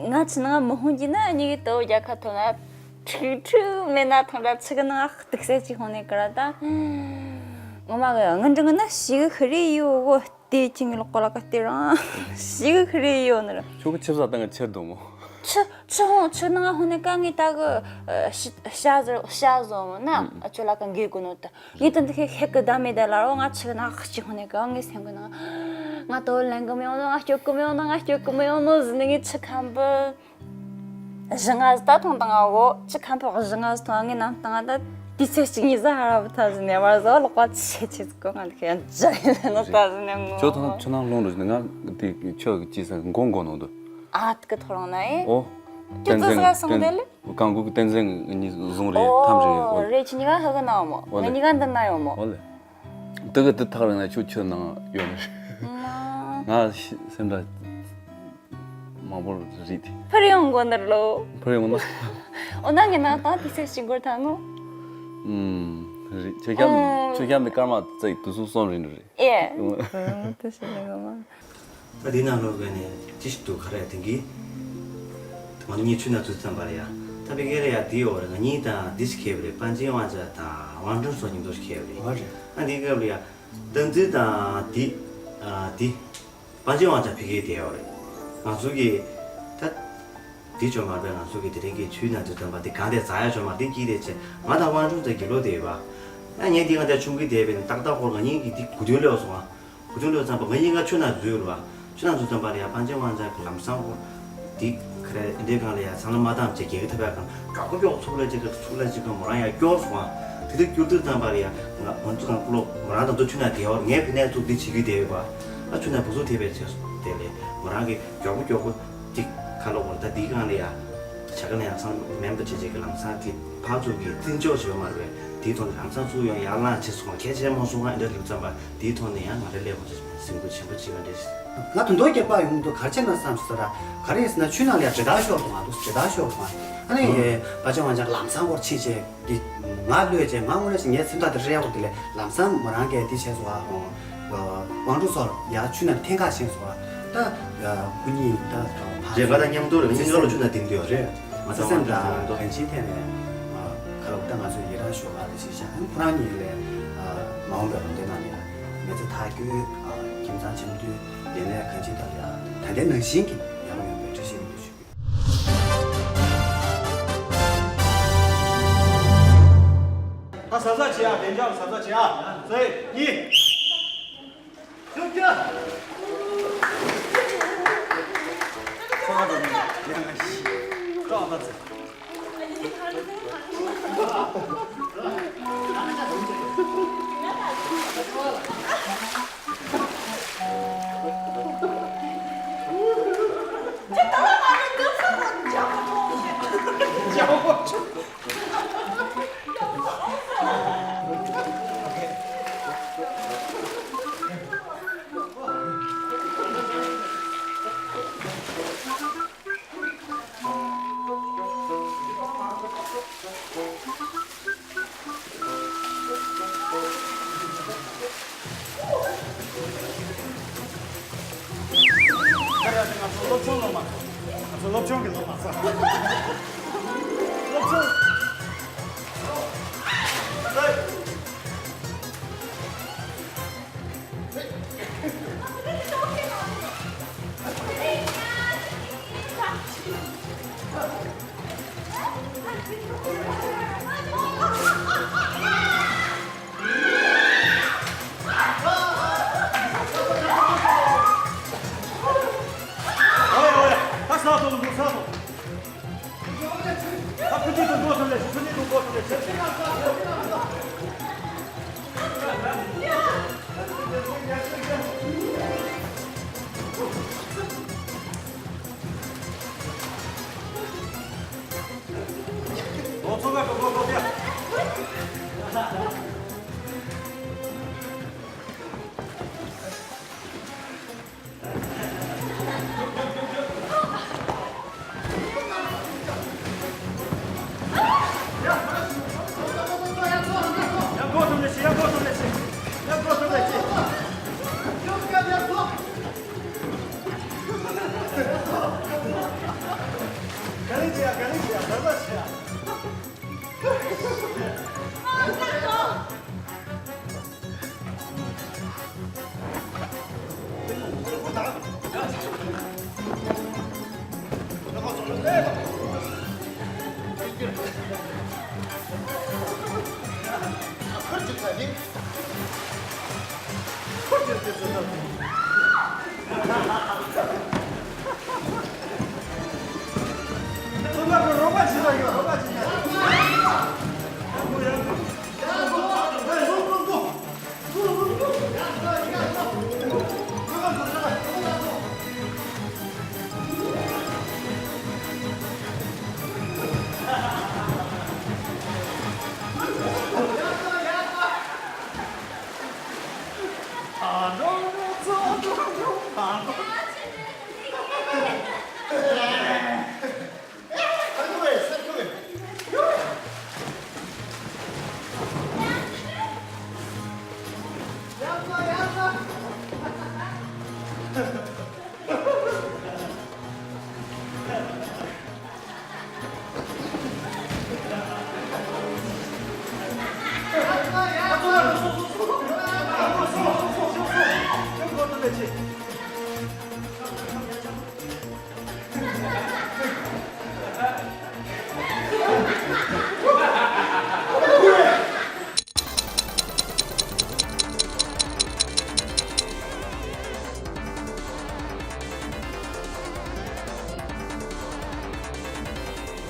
ང་ཚོ་ནང་མི་ཧོང་གི་ན་ཉི་གི་དོ་རྒྱལ་ཁ་ཐོན་ན་ཁྲིག་ཁྲིག་མེད་ན་ཐང་ར་ཚིག་གི་ནང་སྟུག་སེ་ཅིག་ཧོང་ནས་ཀ་ར་ད། ངོ་མ་གི་ངི་འདྲི་ངི་ན་ཞིག་ཧི་རི་ཡོ་གོ་དེ་ཅི་ངི་ལོ་ཀོ་ལ་ཀ་དེ་རང་ཞིག་ཧི་རི་ཡོ་ནི་ར། ཁྱོད་ཀྱི་ཆིབས་ས་སྟེང་གི་ཆེར་འདུག་མོ། ཆི་ཆི་ཧོང་ཆི་ནང་ཧོང་ནས་ཀ་ངི་ད་གི་ཤ་ཟ་ཤ་ཟོ་མོ་ན་ཨ་ཆོ་ལ་ཀ་འགེ་གོ་ནོ་ད། ངས་ད་འདི་ཁེ་ཁེ་གི་ད་མེད་ད་ལ་རོ། ང་ཆི་ན་ཁ་ཅིག་ཧོན་ནས་ག་ངས་སེམས་གི་ན་ང་དོ་ལེན་གི་མི་ཡོང་ནོ། ང་སྐྱོབ་གི་མི་ཡོང་ནོ། ང་སྐྱོབ་གི་མི་ཡོང་ནོ་ཟེར་ནས་ངས་ཆི་ཁམ་བུ་བཞི་ང་ཟ་ད་ཐོང་དང་ང་འོ་ཆི་ཁམ་བུ་བཞི་ང་ཟ་ཐོང་ངས་ནམ་དང་ང་ད་དུས་ཚོད་གཅིག་གཉིས་ཟ་ཧ་ར་བུ་ཐ་ཟེར་ནས་བར་ཟ་ལོག་པ་ཆེ་ཆེ་ཟིག་གོ། ང་འདི་ཁེ་ཡང་ཇ་ཡིན་ནོ་ད་ཟེར་ནས་ངོ་ཁྱོད་ཐང་ཆུ་ནང་ལྷུང་རུ་ང་དེ་ཁྱོད་ཀྱི་ཅི་ས་མགོ་མགོ་ནོ་འདུག་ཨ་ཏི་ཀི་ཐོ་རང་ན་ཨེ། ཨོ། ཁྱོད་ཙི་ཟ་སོང་དེ་ལེ། གང་གུ་གི་བསྟན་འཛིན་གཉིས་བཟུང་རེད་ཐམས་ཅད་ཨོ། ཨོ་རེད། ཁྱེད་གཉིས་ཀ་ཧི་གི་ན་ཡོད་མོ། ཨོ་ང་ལེ། གཉིས་ཀ་འདི་ན་ཡོད་མོ། ཨོ་ལེ། དེ་གི་དེ་ཐག་རིང་ན་ཁྱོད་ཁྱོད་ནང་ཡོད་མ་རེད། ང་སེམས་པ་མང་པོ་རེད་དེ། ཕར་ཡོང་དགོ་ནར་ལོ། ཕར་ཡོང་ན། ཨོ་ན་ངས་ན་ད་དེ་ཚེ་ཞིག་འགོར་ཐང་ངོ་། ཨུམ། རེད། ཁྱོད་ཀྱང་ཨོ། ཁྱོད་ཀྱང་མི་སྐར་མ་ཙིག་དུས་སུ་སོང་རིན་རེད། ཨེ། ཨོ་དེ་ཞིག་ལས་གོ་མ། ད་འདི་ནང་ལོགས་ཀ་ནས་ཅི་ཞིག་འདུག་ག་རེ་དེང་གི་ང་གཉིས་ཆུ་ནང་ཚུད་ཙམ་པ་རེད་ཡ། ད་བི་གེ་རེ་ཡ་འདི་ཡོད་རེད། ང་གཉིས་དང་འདི་ཞིག་ཁེབས་རེད། པན་ཅིན་ཝང་ཅ་དང་ཝང་ཀྲུན་སོགས་མཉམ་དུ་ཞིག་ཁེབས་རེད། ཨ་རེད། ཨ་འདི་སྐབས་ལ་ཡ་བསྟན་འཛིན་དང་འདི་ཨ་འདི་པན་ཅིན་ཝང་ཅ་བི་གེ་དེ་ཡོད་རེད། ང་ཚོ་གི་ད་འདི་ཅོ་མར་པས་ང་ཚོ་གི་དེ་རིང་གི་ཆུ་ནང་ཚུད་ཙམ་པ་འདི་གང་དེ་ཛ་ཡ་ཅོ་མར་འདི་སྐྱིད་དེ་ཆེ། ང་དང་ཝང་ཀྲུན་ཚོ་གི་ལོ་དེ་ཡོད་པ། ཨ་ངས་འདི་ང་དེ་ཆུང་གི་དེ་བས་ནི་ཏག་ཏག་ཧོར་ང་གཉིས་ཀྱི་འདི་དགུ་ཐོན་ལོས་སོང་ཨ། ཁུ་ཆུང་ལོས་ཙམ་པ་ང་གཉིས་ཀ་ཆུ་ནང་འཛུལ་རུ་བ། ཆུ་ནང་འཛུལ་ཙམ་པ་ལ་ཡ་པན་ཅིན་ཝང་ཅ་གི་ལམ་སང་ཧོ། འདི་ཁ་རེ་འདི་གང་ལ་ཡ་ཚང་ལ་མ་བཏང་བྱས་རྒྱལ་ཁ་ཐོབ་ཡ་གང་མགྱོགས་པོ་མགྱོགས་ཚུགས་ལ་ཅིག་གི་ཚུགས་ལ་ཅིག་གི་མོ་རང་ཡ་སྐྱོར་སོང་ཨ། དེ་དུས་སྐྱོར་དུས་ཙམ་པ་ལ་ཡ་ང་ང་ཚོ་གང་ཀློ་མོ་རང་དང་ཚོ་ཆུ་ནང་བསྡད་ཡོད་ངས་ཕི་ནས་ཚུགས་འདི་བྱེད་ཀྱི་བསྡད་ཡོད་པ། ཨ་ཆུ་ནང་བུ་ཚུགས་དེ་བས་བྱས་སོང་དེ་ལས་མོ་རང་གི་མགྱོགས་པོ་མགྱོགས་པོ་འདི་ཁ་ལོ་བོར་ད་འདི་གང་ལ་ཡ། བྱ་དགའ་ལ་ཡང་ཚང་མེམ་བར་བྱེད་བྱེད་ཀྱི་ལམ་སང་དེ་ཕར་ཚུར་གྱི་བརྩི་འཇོག་བྱེད་པ་མ་རེད་པས། དེའི་ཐོག་ནས་ལམ་སང་ཚུར་ཡང་ཡར་ལངས་བྱེད་སོང་ཁྱད་ཆེ་མ་སོང་ང་འདྲ་ལུགས་ཙམ་པ་དེའི་ཐོག་ནས་ཡང་ང་རེ་ལས་མ་བྱེད་སེམས་ཁུར་ཆེན་པོ་བྱེད་པ་འདྲ་ ང་དོན་དོན་སྐྱེ་པ་ཡོང་དུས་ག་རེ་བྱས་ན་བསམ་ཟེར་ད། ག་རེ་ཡིན་ཟེར་ན་ཆུ་ནང་ལ་ཡ་འདྲེ་ཐག་ཤོར་སོང་ང་འདུག་འདྲེ་ཐག་ཤོར་སོང་། ཨ་ནི་ཡེ་པ་ཅང་བ་ཅང་ལམ་སང་སྐོར་ཕྱིན་བྱས་འདི་ང་གློད་བྱས་ང་དངོས་གནས་ཞིག་ངའི་སེམས་ཐག་དེ་རེད་ཡག་པོ་དེ་ལས་ལམ་སང་མོ་རང་གིས་འདི་བྱས་སོང་ཨ། དབང་འབྲུག་སོགས་ཡ་ཆུ་ནང་འཐེན་ག་ཕྱིན་སོང་ཨ། ད་ཁོ་གཉིས་ད་ཕར་རེ་བ་དང་མཉམ་དུ་རེ་མི་ཡོ་ལོ་ཆུ་ནང་འཐེན་དུས་རེད། ང་ཚོ་སེམས་ལ་གང་ཅིའི་ཐད་ནས་ཁ་ལོ་ད་ང་ཚོ་ཡི་རང་ཞོགས་ལ་དེ་ཞིག་བྱ་ཁོ་རང་གཉིས་ལས་མ་འོངས་པའི་ལོ་ཟླའི་ནང་ནས་མི་ཚེ་ཐག་གཅོད་ཁྱིམ་ཚང་འཆམ་མཐུན་ཡན་ལས་གང་ཅིའི་ཐད་ལ་ད་ལྟའི་ནང་བཞིན་གྱི་ཡག་པོ་ཡོང་བའི་བཀྲ་ཤིས་སྨོན་འདུན་ཞུ། ད་གཟབ་གཟབ་བྱེད་ཡ། བདེ་འཇགས་གཟབ་གཟབ་བྱེད་ཡ། གསེར་གཉིས། ཐུགས་རྒྱལ། ཚོགས་པ་དེ་ནི་ཡང་ཞིག་སྐྲག་པ་ཚེ། ང་ཚོ་སློབ་ཆུང་སློབ་མ། ང་ཚོ་སློབ་ཆུང་གི་སློབ་མ་ཚོ། སློབ་ཆུང་།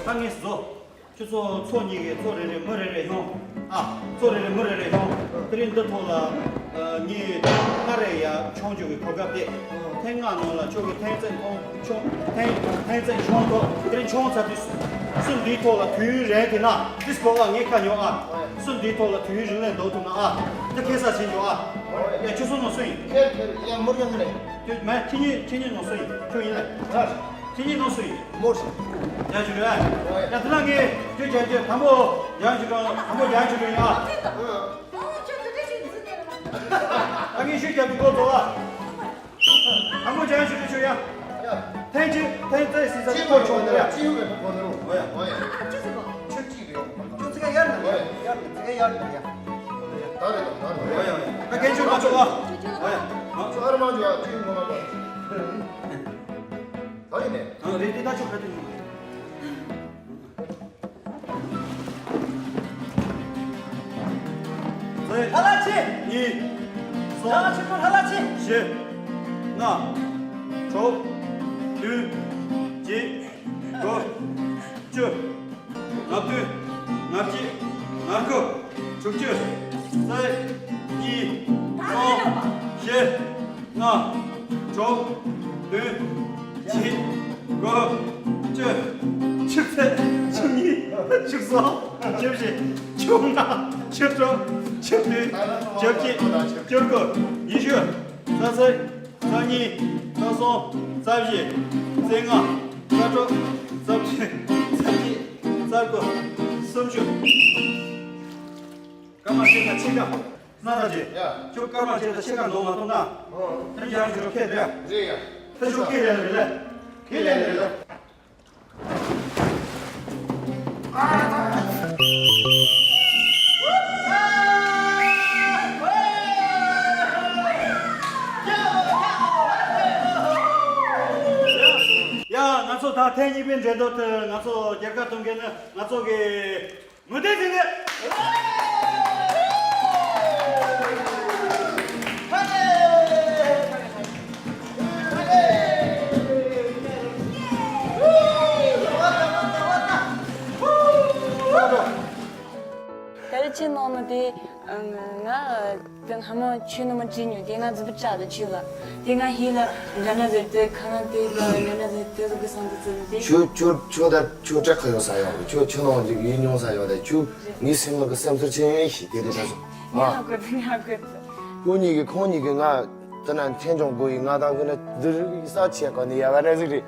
ད་ངས་བཟོ། ཁྱོད་ཚོ་ཚོ་གཉིས་ཀྱིས་ཚོ་རེ་རེ་མི་རེ་རེ་ཡོང་། ཨ། ཚོ་རེ་རེ་མི་རེ་རེ་ཡོང་། དེ་རིང་འདི་ཐོག་ལ་ཨ་ངས་སྔར་རེ་ཡ་མཆོང་རྒྱུ་གི་གོ་སྐབས་དེ། ཐེངས་ལྔ་ནང་ལ་ཁྱོད་ཀྱི་ཐེངས་གཅིག་མཐོང་མཆོང་། ཐེངས་ཐེངས་གཅིག་མཆོང་ཐོག་དེ་རིང་མཆོང་ཚར་དུས་སུ་འདིའི་ཐོག་ལ་དུས་ཡུན་རན་དེ་ན་དིས་གོ་བ་ངས་ཁ་ཉོ་ཨ། འདིའི་ཐོག་ལ་དུས་ཡུན་རིང་ལས་འདོགས་ཐུབ་ན་ཨ། ད་ཁེ་ས་ཟིན་འཇོག་ཨ། ཡ་ཁྱོད་སུ་ནང་སུ་ཡིན། ཁྱེད་ཁྱེད་ཡ་མུར་ཡང་རེད། ཁྱོད་མ་ཁྱེད་གཉིས་ཁྱེད་གཉིས་ནང་སུ་ཡིན། ཁྱོད་ཡིན་ལ། ཁྱེད་གཉིས་ནང་སུ་ཡིན། མུར། ཡ་ཁྱོད་རེད། ཡ་དེ་ལ་ངས་ཁྱོད་རྒྱག་རྒྱུ་དང་པོ་རྒྱག་ཁྱོད་རང་དང་པོ་རྒྱག་ཁྱོད་རང་ཡིན་ཨ། ཨ་ངས་ཤུགས་རྒྱབ་པའི་འགོ་ཚུགས་ཨ། དང་པོ་རྒྱག་ཁྱོད་རང་ཁྱོད་ཡ། ཐེངས་གཅིག་ཐེངས་རྩེ་སྲིད་ས་ཅིག་གོ་ཆོག་གི་རེད། ཅིག་ཡོད་པའི་གོ་ནོར་བ་ཡ། ཁྱོད་གཅིག་རེད། ཁྱོད་ཚིག་ཡར་ནས་ཡར་ཡར་ནས་ཚིག་ཡར་ནས་ཡར། ད་རེད་ད་རེད། ད་གན་ཆོད་མ་ཆོག་ཨ། ཨ་ཡ། ཁྱོད་ཨ་ར་མ་ཆོག་ཨ། ཅིག་ངོ་མ་པ། ད་ཡིན་ནས། ཨ་རེད་དེ་ད་ཆོག་ག་དེ་ཡིན། ཧ་ལ་ཆེ། གཉིས། གསུམ། ཧ་ལ་ཆེ་ཧ་ལ་ཆེ། བཞི། ལྔ། དྲུག་བདུན། བརྒྱད། དགུ། བཅུ། ལྔ་བདུན། ལྔ་བརྒྱད། ལྔ་དགུ། དྲུག་ཅུ། རྩ། གཉིས། གསུམ། བཞི། ལྔ། དྲུག་བདུན། བརྒྱད། དགུ། བཅུ། ཆུ་ཚོད། ཆུ་གཉིས། ཆུ་གསུམ། ཆུ་བཞི། ཆུ་ལྔ། ཆུ་དྲུག་ཆུ་བདུན། བཅོ་བརྒྱད། བཅུ་དགུ། ཉི་ཤུ། རྩ་གསུམ། རྩ་གཉིས། རྩ་གསུམ། རྩ་བཞི། རྩ་ལྔ། རྩ་དྲུག་རྩ་བདུན། རྩ་བརྒྱད། རྩ་དགུ། སུམ་ཅུ། སྐར་མ་ཕྱེད་ཀ་ཕྱེད་ཀ་སྣ་ཐག་ཅིག་ཡ། ཁྱོད་སྐར་མ་ཕྱེད་ཀ་ཕྱེད་ཀ་འདོགས་མ་ཐུབ་ན། ཨོ། ཁྱོད་ཀྱང་ཁྱོད་ཁེ་དེ། རེད་ཡ། ཁྱོད་ཁེ་ལེན་རེད་ལེ། ཁེ་ལེན་རེད་ལེ། ཡ། ང་ཚོ་ད་ཐེངས་གཉིས་པའི་འགྲན་བསྡུར་དེ་ང་ཚོ་རྒྱལ་ཁ་ཐོབ་མཁན་ནི་ང་ཚོ་གི་མུ་སྟེགས་འཛིན་གྲྭ། ད་རེས་ཁྱེད་ནང་ནས་དེ་ང་དེ་སྔ་མོ་ཁྱོད་ནང་མ་བྲིས་མྱོང་། དེ་ང་རྫི་བུ་བྲག་དང་ཁྱོད་ལ། དེ་ང་ཧི་ལ་འདྲ་ན་ཟེར་དེ་ཁ་ན་དེ་ལ་འདྲ་ན་ཟེར་དེ་ཟུག་གི་སང་དུ་ཙི་དེ། ཁྱོད་ཁྱོད་ཁྱོད་ད་ཁྱོད་སྐྲག་གི་ཡོད་ས་ཡོད་རེད། ཁྱོད་ཁྱོད་ནང་ཅིག་ཡིན་མྱོང་ས་ཡོད་རེད། ཁྱོད་ངའི་སེམས་ལ་གི་སེམས་ཚོར་ཆེན་ཡོད་ཤི་དེ་རེད་ད་སོ། ང་ཧ་གོ་དེ་ང་ཧ་གོ་དེ། ཁོ་གཉིས་ཀྱི་ཁོང་གཉིས་ཀྱི་ང་དེ་ན་འཐེན་ཅོང་གོ་ཡི་ང་དང་གི་ན་དུ་རི་ས་ཆེ་གོ་ནི་ཡ་བ་ར་ཟིག་རེད།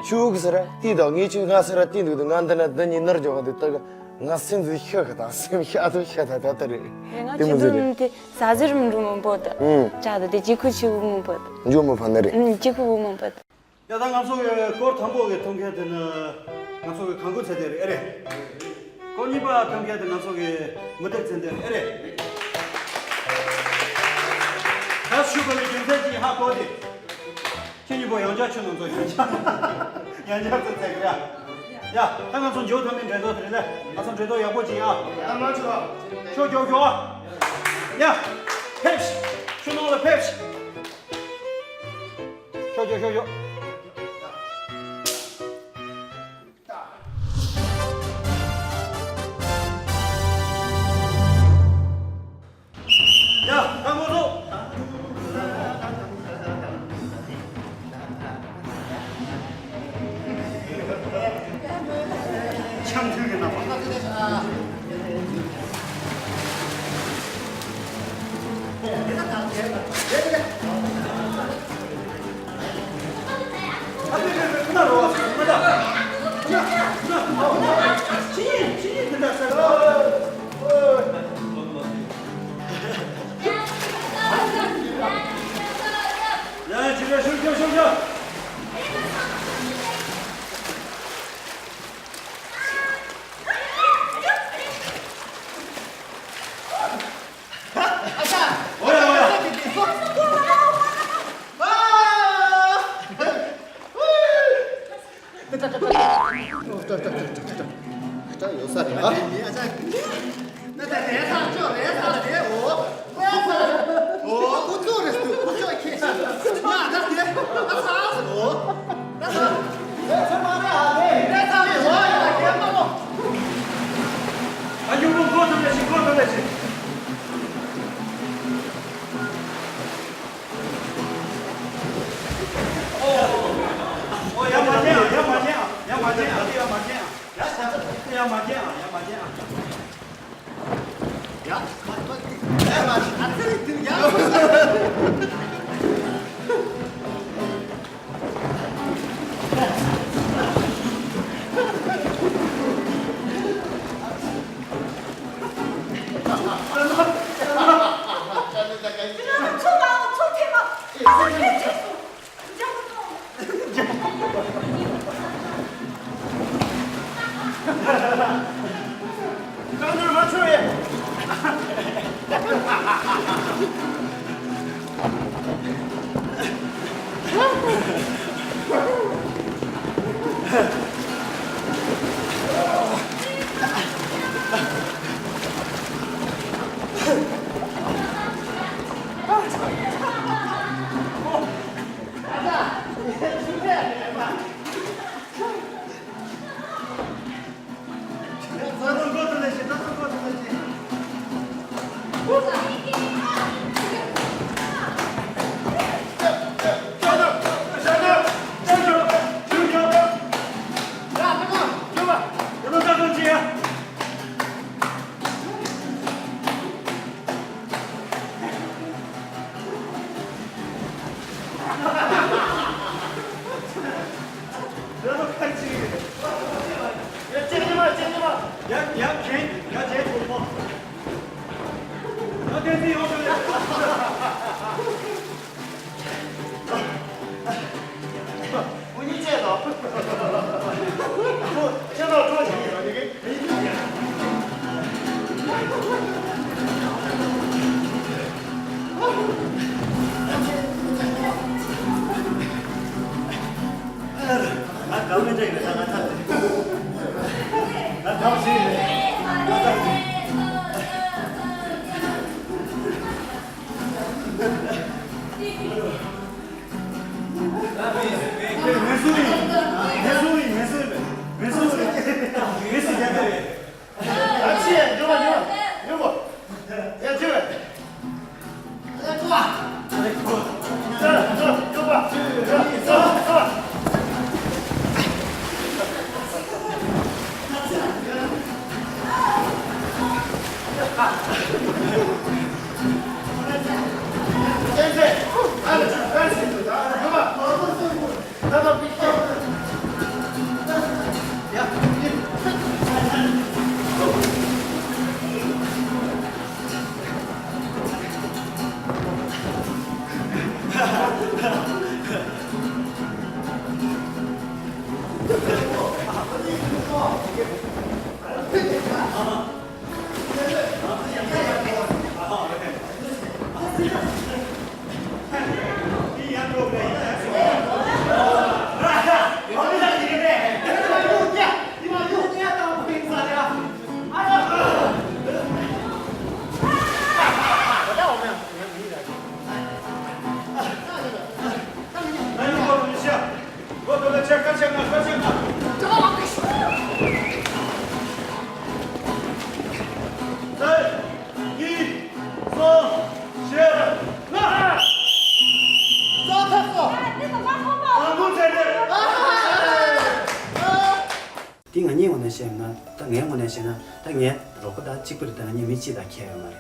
ཁྱོད་གི་ཟེར་དེ་དང་ངས་ཁྱོད་ང་ཟེར་དེ་འདུག་ང་འདི་ན་འདི་གཉིས་ནར་འཇོག་གི་འདུག་ད་གི་ང་སེམས་ཚོ་ཤ་གི་དང་སེམས་ཤ་དུ་ཤ་ད་ད་ད་རེད། ང་དེ་མི་ཁྱོད་ཟེར་རེད། དུ་དེ་ཟ་ཟིར་མི་འགྲོ་མང་པོ་དུ། ཨུམ། ཅག་དུ་དེ་ཅི་ཁུ་ཆི་བུ་མང་པོ་དུ། འཇོ་མི་ཕན་ནི་རེད། ཨུམ། ཅི་ཁུ་བུ་མང་པོ་དུ། ཡ་ད་ང་ཚོ་གི་སྐོར་དང་པོ་གི་ཐོན་མཁན་དེ་ནི་ང་ཚོ་གི་གངས་སྐོར་ཚེ་བརྟན་རེད། ཨེ་རེད། སྐོར་གཉིས་པ་ཐོན་མཁན་དེ་ང་ཚོ་གི་མུ་སྟེགས་ཚེ་བརྟན་རེད། ཨེ་རེད། ད་ཞུ་དགོས་པའི་རྒྱུ་མཚན་གྱིས་ཧ་གོ་སྟེ། ཁྱེད་གཉིས་པོ་ཡང་བསྐྱར་ཁྱོད་རྣམ་ཚོ་ཡང་བསྐྱར་ཡང་བསྐྱར་ཚེ་ཚེ་གི་ཡ། ཡ་ད་ང་ཚོ་མཇུག་ཐོན་མི་འགྲན་བསྡུར་དེ་རེད་ལེ། ང་ཚོ་འགྲན་བསྡུར་ཡག་པོ་བྱེད་ཡ། ཡ་མ་ཆོག་ཁྱོད་མགྱོགས་མགྱོགས་ཨ། ཡ། ཕེབས་ཤིག་ཁྱོད་ནང་ལ་ཕེབས་ཤིག་ཤོག་ཤོག་ཤོག་ཤོག་ཡ། ད་ངོ་ཚོ། ཆང་འཐུང་གི་ན་བ། ང་གང་མི་འདྲ་ཡོད་ད་ང་ཐབས་ང་གང་ཞིག་ཡོད་ང་ཐབས་ངལ་གསོ་ཡིན། ངལ་གསོ་ཡིན། ངལ་གསོ་ཡིན། ངལ་གསོ་ཡིན། ངལ་གསོ་རྒྱག་གི་རེད། ཨ་ཕྱི་ཡ་འགྲོ་བ་འགྲོ་བ་འགྲོ་བ། ཡ་འགྲོ་བ། འདི་ང་གཉིས་ངོས་ནས་བཤད་ན། ད་ངའི་ངོས་ནས་བཤད་ན་ད་ངའི་རོགས་པ་དང་གཅིག་པ་རེད། ད་ང་གཉིས་མི་གཅིག་དང་ཁྱད་ཡོད་མ་རེད།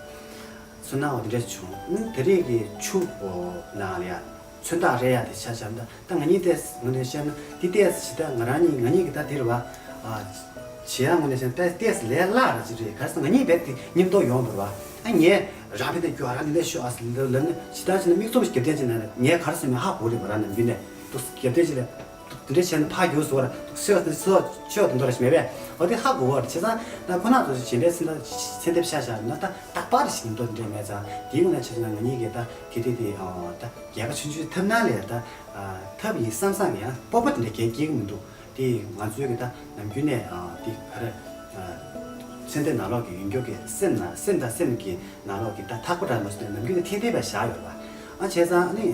སུན་ནའོ་དེ་འདྲ་བྱུང་། ཨ་ནི་དེ་རིང་གི་ཆུ་འོ་ནང་ལ་ཡ་མཚོན་རྟགས་རེད་ཡ། དེ་ཆ་བཞག་ན་ད་ང་གཉིས་ཏོག་ཙམ་ངོས་ནས་བཤད་ན་འདི་ཏོག་ཙམ་ཇི་ལྟར་ང་རང་གཉིས་ང་གཉིས་ཀྱི་ད་འདིར་བ་ཨ་བྱེད་ཡ་ངོས་ནས་བཤད་ན་ཏོག་ཙམ་ལས་སླ་ར་ཅིག་རེད། ག་རེ་ཟེར་ན་ང་གཉིས་རྦད་དེ་མཉམ་དུ་ཡོང་དུས་བ་ཨ་ངས་རང་རྦད་དེ་སྐྱོ་རང་འདི་འདྲ་ཤོད་ཨ་ཟེར་ལབ་ན་ཇི་ལྟར་བྱས་ན་མིག་བཙུམ་ཞིག་རྒྱབ་བསྟན་བྱས་ན་ངས་ག་རེ་ཟེར་མིན་ཧ་གོ་རེད་མ། རང་ནམ་རྒྱུན་ནས་ཏོག་ཙམ་རྒྱབ་བསྟན་བྱས་ལ། དེ་འདྲ་བྱས་ན་ཕར་རྒྱུགས་སོ་ར་སོ་སོ་ཆོས་དེ་འདྲ་ཞིག་མེད་པས། འོ་དེ་ཧ་གོ་བ་རེད། བྱས་ཙང་ད་ཁོ་ན་ཚོ་ཞིག་བྱིན་པའི་སེམས་ད་ཚན་ཐེབས་ཤ་ཤ་ན་ད་རྟག་པར་ཞིག་འདོད་འདྲ་མེད་ཙང་དེའི་ངོས་ནས་བྱས་ཙང་ང་གཉིས་ཀྱིས་ད་དེ་དེ་དེ་ཨ་ད་རྒྱལ་ཁ་ཆུང་ཆུང་ཐེབས་ན་ལས་ད་ཨ་ཐབས་ཡིན་བསམ་བསམ་གི་ཡང་སྤོབས་པ་དེ་འདྲ་རྒྱན་སྐྱེ་གི་མི་འདུག་དེ་ང་ཚོའི་གི་ད་ནམ་རྒྱུན་ནས་ཨ་དེ་ག་རེ་ཨ་ཚན་ཐེབས་ནང་ལོགས་ཀྱི་ཡོན་སྐྱོར་གྱི་སེམས་ན་སེམས་དང་སེམས་ཀྱི་ནང་ལོགས་ཀྱི་ད་ཐག་པ་འདྲ་མ་ཞིག་ནམ་རྒྱུན་ནས་ཐེངས་ཐེངས་པ་བཞག་ཡོད་པ། ཨ་བྱས་ཙང་ཨ་ནི་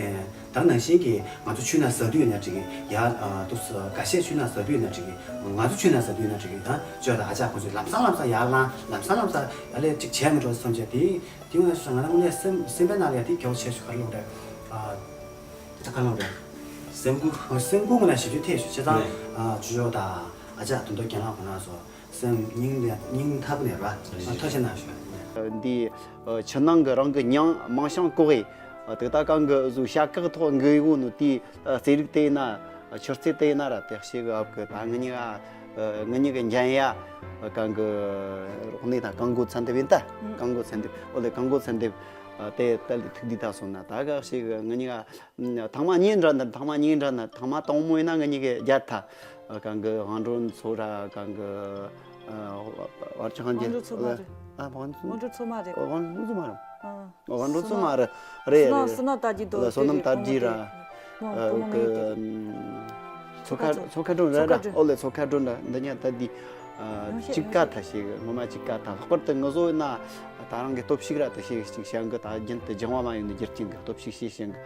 ད་ནང་བཞིན་གྱི་ང་ཚོ་ཆུ་ནང་ཟ་དུས་ཡིན་ན་འགྲིག་གི་ཡ། ཨ་ཏུ་སུ་འགའ་ཤས་ཆུ་ནང་ཟ་དུས་ཡིན་ན་འགྲིག་གི་ང་ཚོ་ཆུ་ནང་ཟ་དུས་ཡིན་ན་འགྲིག་གི་ད་ཅོ་ད་ཨ་ཅག་ཁོ་ཚོས་ལམ་སང་ལམ་སང་ཡར་ལངས། ལམ་སང་ལམ་སང་ཡར་ལས་ཅིག་བྱས་མི་འགྲོ་བསམ་བྱས་དེ་དེ་ངོས་ནས་ང་རང་ངོས་ནས་སེམས་སེམས་པའི་ནང་ལ་ཡ་དེ་གྱོགས་ཆེ་ཤོས་ག་རེ་ལོག་རེད། ཨ་ད་ག་ལོག་རེད། སེམས་ཁུར་སེམས་ཁུར་ངོས་ནས་ཞེ་པོ་ཐེབས་ཤོག་བྱས་ཙང་ཨ་ཅོ་ཅོ་ད་ཨ་ཅག་དོན་དུ་རྒན་ལགས་ཁོ་ན་ཚོ། སེམས་སྙིང་ནས་སྙིང་ཐག་ནས་ར་ཐུགས་རྗེ་གནང་ཞུ། འདི་ཕྱི་ནང་གི་རང་གི་མྱིང་མིང་བྱང་ཀོ་གི་ དེ་ད་གང་གི་བཟོ་བྱ་གག་ཐོག་འགི་ཡོད་ནོ་དེའི་རྩེད་རིགས་དེ་ཡིན་ན་ཆུ་རྩེད་དེ་ཡིན་ན་ར་དེ་ཞིག་ཨབ་གི་ད་ངི་ཉི་ཨ་ངི་ཉི་གི་འཇན་ཡ་གང་གི་རོགས་ནས་ད་གང་གོ་ཚན་དེབ་ཡིན་ད་གང་གོ་ཚན་དེབ་ཨོ་ལེ་གང་གོ་ཚན་དེབ་དེ་ད་ལས་ཐུག་དུས་ད་སོང་ན་ད་ག་ཞིག་ངི་ཉི་ཨ། ཐེངས་མ་གཉིས་འདྲ་འདི་ཐེངས་མ་གཉིས་འདྲ་ནི་ཐེངས་མ་དང་མོ་ཡིན་ན་ང་གཉིས་ཀྱི་རྒྱལ་ཐ། གང་གི་དབང་སྒྲོན་ཚོ་ར་གང་གི་བར་ཆ་ཧང་གི་དབང་སྒྲོན་ཚོ་མ་རེད། ཨ་དབང་སྒྲོན་ཚོ་མ་རེད། དབང་སྒྲོན་ཚོ་མ་རེད། དབང་སྒྲོན་ཚོ་མ་རེད། རེད་རེད། བསོད་ནམས་བསོད་ནམས་དར་རྒྱས་དོ་བསོད་ནམས་དར་རྒྱས་ར། མཚོ་ཁ་མཚོ་ཁ་སྒྲོན་ར་ར་ཨོ་ལེ་མཚོ་ཁ་སྒྲོན་ར་འདི་ཉ་ད་འདི། གཅིག་ཀ་ཐ་ཞིག་ངོ་མ་གཅིག་ཀ་ཐ་ལྷག་པར་དུ་ངུ་བཟོ་ཡིན་ན་ད་རང་གི་སྟོབས་ཤུགས་ར་ད་ཞིག་ཅིག་བྱ་འགུལ་ད་རྒྱུན་དུ་སྦྱང་བ་མ་ཡོང་ནི་རྒྱུ་རྐྱེན་གི་སྟོབས་ཤུགས་ཤེས་བྱ་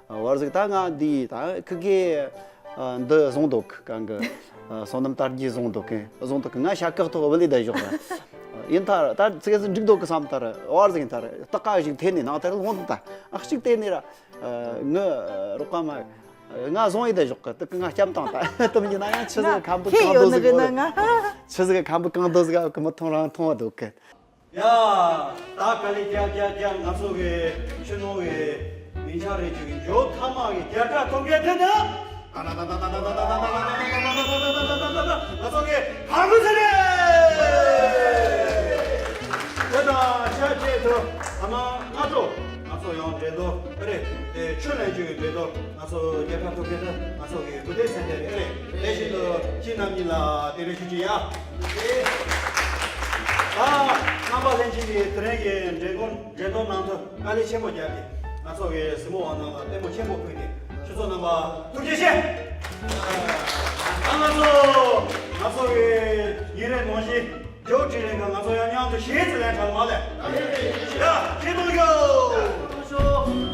འགུལ་བར་ཟིག་ད་ང་འདི་ད་ཁི་གེ་འདི་བཟུང་འདུག་གང་གི་བསོད་ནམས་དར་རྒྱས་བཟུང་འདུག་གི་བཟུང་འདུག་གི་ང་ཤ་ཁག་ཐོག་བུ་ལི་ད་ཞོག་ད་ཡིན་ད་ད་ཚིག་ཟིག་འགྲིག་འདུག་གི་བསམ་ད་བར་ཟིག་ཡིན་ད་སྟག་ཀ་ཞིག་འཐེན་ནས་ནང་ད་ལོང་འདུག་ད་ཨ་གཅིག་བལྟས་ནས་ར་ངི་རོགས་པ་མ། ང་བཟུང་ཡི་ད་ཞོག་གི་དེ་གི་ང་སྐྱབས་བཏང་ད་དུམ་ཡིན་ན་ཡང་ཆི་ཟིག་ཁམ་བུ་ཁེ་གང་ཡོད་དོ་ནི་ཟིག་གི་ནི་ང་ཆི་ཟིག་ཁམ་བུ་གང་དོ་ཟིག་གི་མི་ཐུང་རང་ཐུང་བ་འདུག་གི་ཡ། ད་ག་ལེ་རྒྱ་རྒྱ་རྒྱ་ང་ཚོ་གི་ཆུ་ནང་གི་མིང་ཆ་རེ་ཅིག་གི་འཇོ་ཐ་མ་གི་རྒྱ་གྲ་ཐོབ་མཁན་དེ་ནི། ང་ཚོ་གི་གང་རུ་ཟེར་རེད། དེ་དང་ཆ་བཅད་དུ་ཨ་མ་ང་ཚོ། ང་ཚོ་ཡང་འགྲན་བསྡུར་ཨེ་རེད། དེ་ཆུ་ལེན་རྒྱུ་ཡི་འགྲན་བསྡུར་ང་ཚོ་རྒྱལ་ཁབ་ཐོབ་མཁན་དེ་ང་ཚོ་གི་གུ་དེ་ཚན་དེ་རེད་ཨེ་རེད། དེ་བཞིན་དུ་ཁྱེད་རྣམ་གཉིས་ལ་དེ་རིང་ཞུ་རྒྱུ་ཡ། ད་རྣམ་པ་ལྷན་རྒྱས་ཀྱིས་དེ་རིང་གི་འགྲན་བསྡུར་འགྲན་བསྡུར་གནང་ཐུབ་དཀའ་ལས་ཆེན་པོ་བརྒྱབ་སྟེ་ང་ཚོ་གི་གཟིགས་མོ་བ་རྣམས་ལ་ལྟད་མོ་ཆེན་པོ་ཕུལ་ཏེ་ཁྱེད་ཚོ་རྣམ་པ་ཐུགས་རྗེ་ཆེ། ད་ང་ཚོ་ང་ཚོ་གི་ཉིན་རེ་ནང་བཞིན། ཇོ་ཁྲི་ལེན་ཁ་ང་ཚོ་ཡང་མཉམ་དུ་གཞས་ཙི་ལེན་གྲ་མ་ལས། ཡ་ཁྱེད་མང་ཤོག་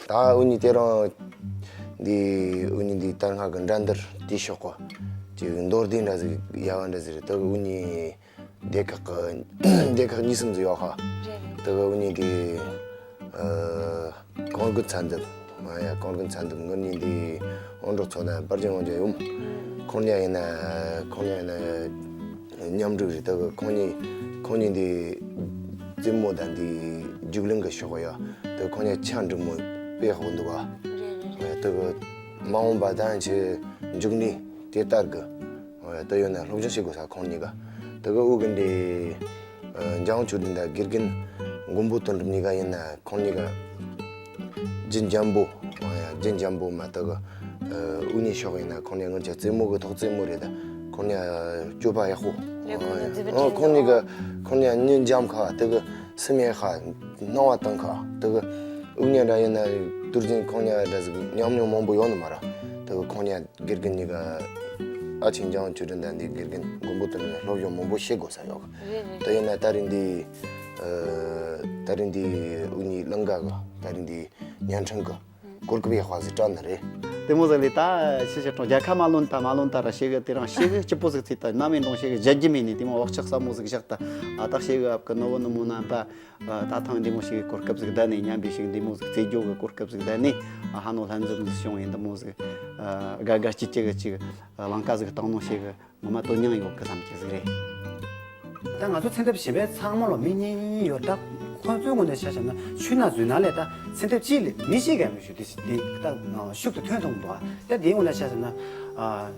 ད་འུ་གཉིས་དེ་རིང་འདི་འུ་གཉིས་འདི་ད་སྔ་གི་འགྲན་བསྡུར་དེ་ཤོག་གོ་ཅིག་མདོར་བསྡུས་འདྲ་ཟིག་ཡ་བ་འདྲ་ཟིག་རེད། ད་འུ་གཉིས་སྡེ་ཁག་གི་སྡེ་ཁག་གཉིས་གསུམ་ཟིག་ཡོད་ཧ། རེད་རེད། ད་འུ་གཉིས་འདི་ཨ། གོང་དགུ་ཚན་འདེབས། ང་ཡ་གོང་དགུ་ཚན་འདེབས་ངུར་གཉིས་འདི་དབང་འགྲོ་ཚོ་དང་པར་ཅན་དབང་ཅན་ཡོམ། ཁོང་གཉིས་ཡིན་ན་ཁོང་གཉིས་ཡིན་ན་མཉམ་འགྲིག་རེད། ད་གི་ཁོང་གཉིས་ཁོང་གཉིས་འདི་རྩེད་མོ་དང་འདི་རྒྱུགས་ལེན་གི་ཕྱོགས་ཡ། ད་ཁོང་གཉིས་ཆ་འགྲིག་མོ་དཔེ་ཧོ་འདུག་ག་རེད་རེད་རེད། ད་གི་མ་འོངས་པ་དང་ཆེ་མཇུག་ནི་དེ་ལྟར་གི་ད་ཡོད་ན་སློབ་སྦྱོང་བྱེད་དགོས་ས་ཁོང་གཉིས་ཀ་ད་གི་དབུ་གི་འདི། འཇང་ཆོས་སྒྲོན་དང་དགེ་རྒན་མགོན་པོ་དོན་གྲུབ་གཉིས་ཀ་ཡིན་ན་ཁོང་གཉིས་ཀ་རྒྱུ་འཇམ་པོ། རྒྱུ་འཇམ་པོ་མ་གཏོགས་དབུ་གཉིས་ཕྱོགས་ཡིན་ན་ཁོང་གཉིས་སྔོན་ཆད་རྩེད་མོ་གི་ཐོག་རྩེད་མོ་རེད་ད་ཁོང་གཉིས་སྤྱོད་པ་ཡག་པོ། ལས་ཁུངས་ལ་རྩེད་པ་ཨོ་ཁོང་གཉིས་ཀ་ཁོང་གཉིས་གཉིས་འཇམ་ཁ་དེ་གི་སེམས་ཡག་ཁ་སྣང་བ་དང་ཁ་དེ་གི་དབུ་གཉིས་འདྲ་ཡིན་ན་དུར་འཛིན་ཁོང་གཉིས་འདྲ་ཟིག་ཉམས་མྱོང་མང་པོ་ཡོད་ནི་མ་ར་དེ་གི་ཁོང་གཉིས། དགེ་རྒན་གཉིས་ཀ་ཨ་ཆེན་འཇང་ཆོས་སྒྲོན་དང་འདི་དགེ་རྒན་མགོན་པོ་དོན་གྲུབ་སློབ་སྦྱོང་མང་པོ་བྱེད་དགོས་ས་ཡོད། རེད་རེད། ད་ཡིན་ན་ད་རིང་འདི་ཨ་ད་རིང་འདི་དབུ་གཉིས་གླིང་ག་གི་ད་རིང་འདི་བརྙན་འཕྲིན་གི་གོ་སྐབས་ཡག་པ་ཟིག་སྤྲད་ནི་རེད། དེ་མོ་ཟིག་ལས་ད་ཕྱི་ཕྱིར་གྲོང་རྒྱལ་ཁ་མ་ལོན་ད་མ་ལོན་ད་ར་ཤེས་གི་དེ་རང་ཤེས་གི་སྐྱིད་པོ་ཟིག་ཚིག་ད་ནམ་ཡིན་རུང་ཤེས་གི་བརྗེད་རྒྱུ་མེད་ནི་དེ་མོ་བག་ཆགས་ཟབ་མོ་ཟིག་བཞག་ད་ཨ་ད་ཤེས་གི་ཨབ་གི་ནོ་བོ་ནུ་མོ་རྣམ་པ། ད་ཐེངས་འདི་མོ་ཞིག་གི་གོ་སྐབས་ཟིག་བདའ་ནས་མཉམ་པའི་ཞིག་འདི་མོ་ཟིག་རྩེད་རྒྱུ་གི་གོ་སྐབས་ཟིག་བདའ་ནས་ཨ་ཧ་ནོ་ལྷན་འཛོམས་ཟིག་བྱུང་ཡིན་འདི་མོ་ཟིག་དགའ་དགའ་སྐྱིད་སྐྱིད་གི་ཅིག་ལང་ཀ་ཟིག་བཏང་ནོ་ཞིག་ངོ་མ་དོན་སྙིང་ཡོད་གི་བསམ་གྱི་ཟིག་རེད། ད་ང་ཚོ་ཚན་ཐབས་གཞན་པའི་ཚང་མ་ལ་མི་གཉིས་གཉིས་ཡོད་ད། ཁོང་ཚོའི་ངོས་ནས་ཆ་བཞག་ན་ཆུ་ནང་འཛུལ་ན་ལས་ད་ཚན་ཐབ་གཅིག་ལས་མི་གཅིག་གིས་མི་ཞུ་དེ་དེ་ད་ཤུགས་ཏུ་ཐོན་ཐུབ་འདུག་ད་དེའི་ངོས་ནས་ཆ་བཞག་ན་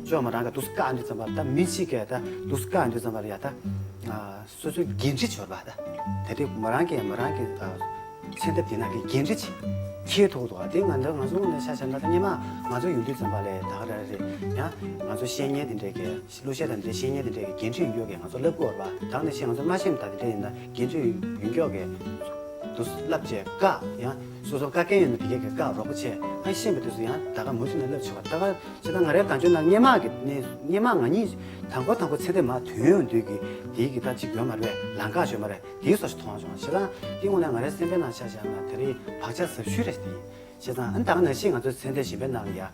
ཅོག་མ་རང་གི་དུས་སུ་བཀག་འདི་ཙམ་པ་ད་མི་གཅིག་གིས་ད་དུས་སུ་བཀག་འདི་ཙམ་པ་ལ་ཡ་ད་སོ་སོའི་འགན་འཁྲི་འབྱོར་བ་ད་དེ་དེ་མ་རང་གིས་མ་རང་གི་ཚན་ཐབ་དེ་ནང་གི་འགན་འཁྲི་ཅིག་འཁྱེར་ཐུབ་འདུག་དེ་ང་ཚོ་ང་ཚོ་ངོས་ནས་ཆ་བཞག་ན་ད་སྔོན་མ་ང་ཚོ་ཡོང་དུས་ཙམ་པ་ལས་ད་ག་རེ་རེད་ཡང་ང་ཚོ་བཤད་མཁན་དེ་འདྲས་ཀྱི་གླུ་གཞས་དང་འདྲའི་བཤད་མཁན་དེ་འདྲས་ཀྱི་འགན་འཁྲི་ཡོད་མཁན་གྱི་ང་ཚོ་བསླབ་དགོས་རེད་པ། ད་ནང་བཞིན་ང་ཚོ་མ་ཤེས་ད་དེ་འདྲས་ཡིན་ན་འགན་འཁྲི་ཡོད་མཁན་གྱི་དུས་བསླབ་བྱས་བཀག་ཡང་སོ་སོ་བཀག་མཁན་ཡོད་ན་དེ་གས་ཀྱི་བཀག་རོགས་པ་བྱས་ཨ་ཤེས་པའི་དུས་སུ་ཡང་ད་ག་མུ་མཐུད་ནས་བསླབ་བྱས་པ་ད་ག་བྱས་ད་ང་རའི་དང་ཆོས་ནང་སྔོན་མ་གི་ནས་སྔོན་མ་ང་གཉིས་དང་པོ་དང་པོ་ཚེ་འདས་མ་ཐོན་ཡོང་དུས་ཀྱི་དེའི་གི་ད་ཅིག་ཡོད་མ་རེད་པས་ལམ་ཁ་ཡོད་མ་རེད་དེའི་སོ་ཞིག་མཐོང་བྱུང་བ་བྱས་ད་དེ་དངོས་གནས་ང་རའི་སེམས་པའི་ནང་ཆ་བཞག་ན་དེ་རིང་བག་ཆགས་ཟབ་ཤོས་རེད་དེ། བྱས་ཙང་ཨ་ནི་ད་ག་ནང་བཞིན་ང་ཚོའི་ཚན་ཏེ་གཞན་པའི་ནང་ལ་ཡ་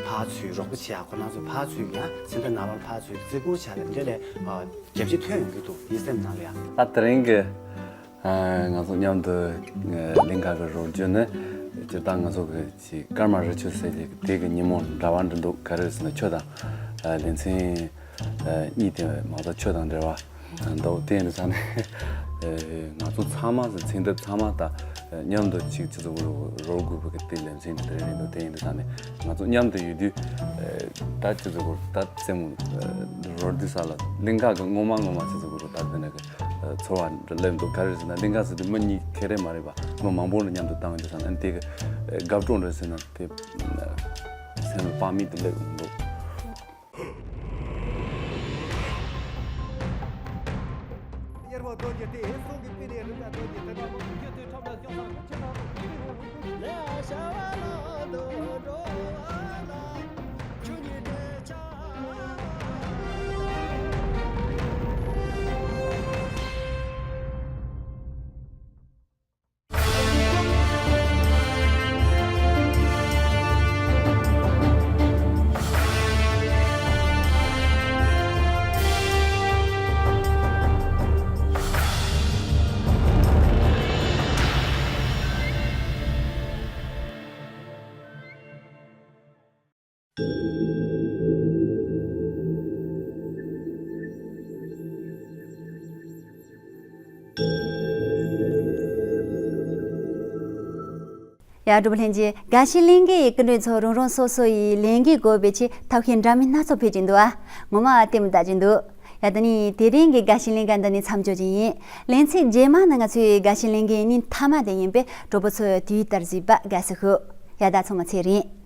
ཕར་ཚུར་རོགས་པ་བྱེད་ཡ་ཁོ་རང་ཚོ་ཕར་ཚུར་ཡ་ཚན་ཏེ་ནང་ལ་ཕར་ཚུར་བརྩི་བཀུར་བྱ་ལ་འདྲེ་ལས་རྒྱབ་ཕྱི་ཐོན་ཡོང་གི་འདུག་ཡིན་སེམས་ནང་ལ་ཡ། ད་དེ་རིང་གི་ང་ཚོ་མཉམ་དུ་གླིང་ག་གི་རོལ་རྒྱུ་ནི་སྤྱིར་བཏང་ང་ཚོ་གི་ཅིག་སྐར་མ་རི་ཆུ་ཟེར་གྱི་དེ་གི་ཉིན་མོ་འདྲ་བ་འདྲ་འདུག་ག་རེ་ཟེར་ན་ཁྱོད་དང་ལེ་ཚན་གཉིས་དེ་མ་གཏོགས་ཁྱོད་དང་འབྲེལ་བ་འདུག་དེ་ཡིན་དུས་ཙང་ནས་ང་ཚོ་ཚང་མ་ཚན་ཏེ་ཚང་མ་ད་མཉམ་དུ་ཅིག་ཅི་ཚོ་རོལ་དགོས་པ་གི་དེ་ལེ་ཚན་འདི་རེད་འདུག་དེ་ཡིན་དུས་ཙང་ནས་ང་ཚོ་མཉམ་དུ་ཡོད་དུས་ད་ཅི་ཚོ་ད་རྩེད་མོ་རོལ་དུས་ས་ལ་གླིང་ག་གི་སྔོན་མ་སྔོན་མ་ཅི་ཚོ་ད་དེ་ནས་གི་ཚོར་བ་འདྲ་སླེབས་འདུག་ག་རེ་ཟེར་ན་གླིང་ག་ཟེར་དུས་མི་གཉིས་ཁེ་རེ་མ་རེད་པ་ལོ་མང་པོ་ལ་མཉམ་དུ་བཏང་ཡོད་དུས་ཙང་ནས་དེ་གི་དགའ་སྤྲོ་འདྲ་ཟེར་ན་དེ་སེམས་ལ་དཔག་མེད་དུ་སླེབས་འདུག་ཡ་གྲུབ་ལྷན་རྒྱས། དགའ་བཞི་གླིང་གའི་སྐུ་མགྲོན་ཚོ་རང་རང་སོ་སོ་ཡི་ལས་འགུལ་དགོས་པའི་ཆེད་ཐབས་ཤེས་འདྲ་མིན་སྣ་ཚོགས་ཕེབས་ཀྱིན་འདུག་ཨ། ངོ་མ་ལྟད་མོ་ལྟ་གྱིན་འདུག་ཡ་ད་ནི་དེ་རིང་གི་དགའ་བཞི་གླིང་ག་འདི་ནས་མཚམས་འཇོག་གྱི་ཡིན། ལེ་ཚན་རྗེས་མ་ནི་ང་ཚོའི་དགའ་བཞི་གླིང་གའི་ཉིན་མཐའ་མ་དེ་ཡིན་པས་གྲོགས་པོ་ཚོས་དུས་ལྟར་གཟིགས་པ་དགའ་བསུ་ཞུ། ཡ་ད་ཚང་མ་ཚེ་རིང་།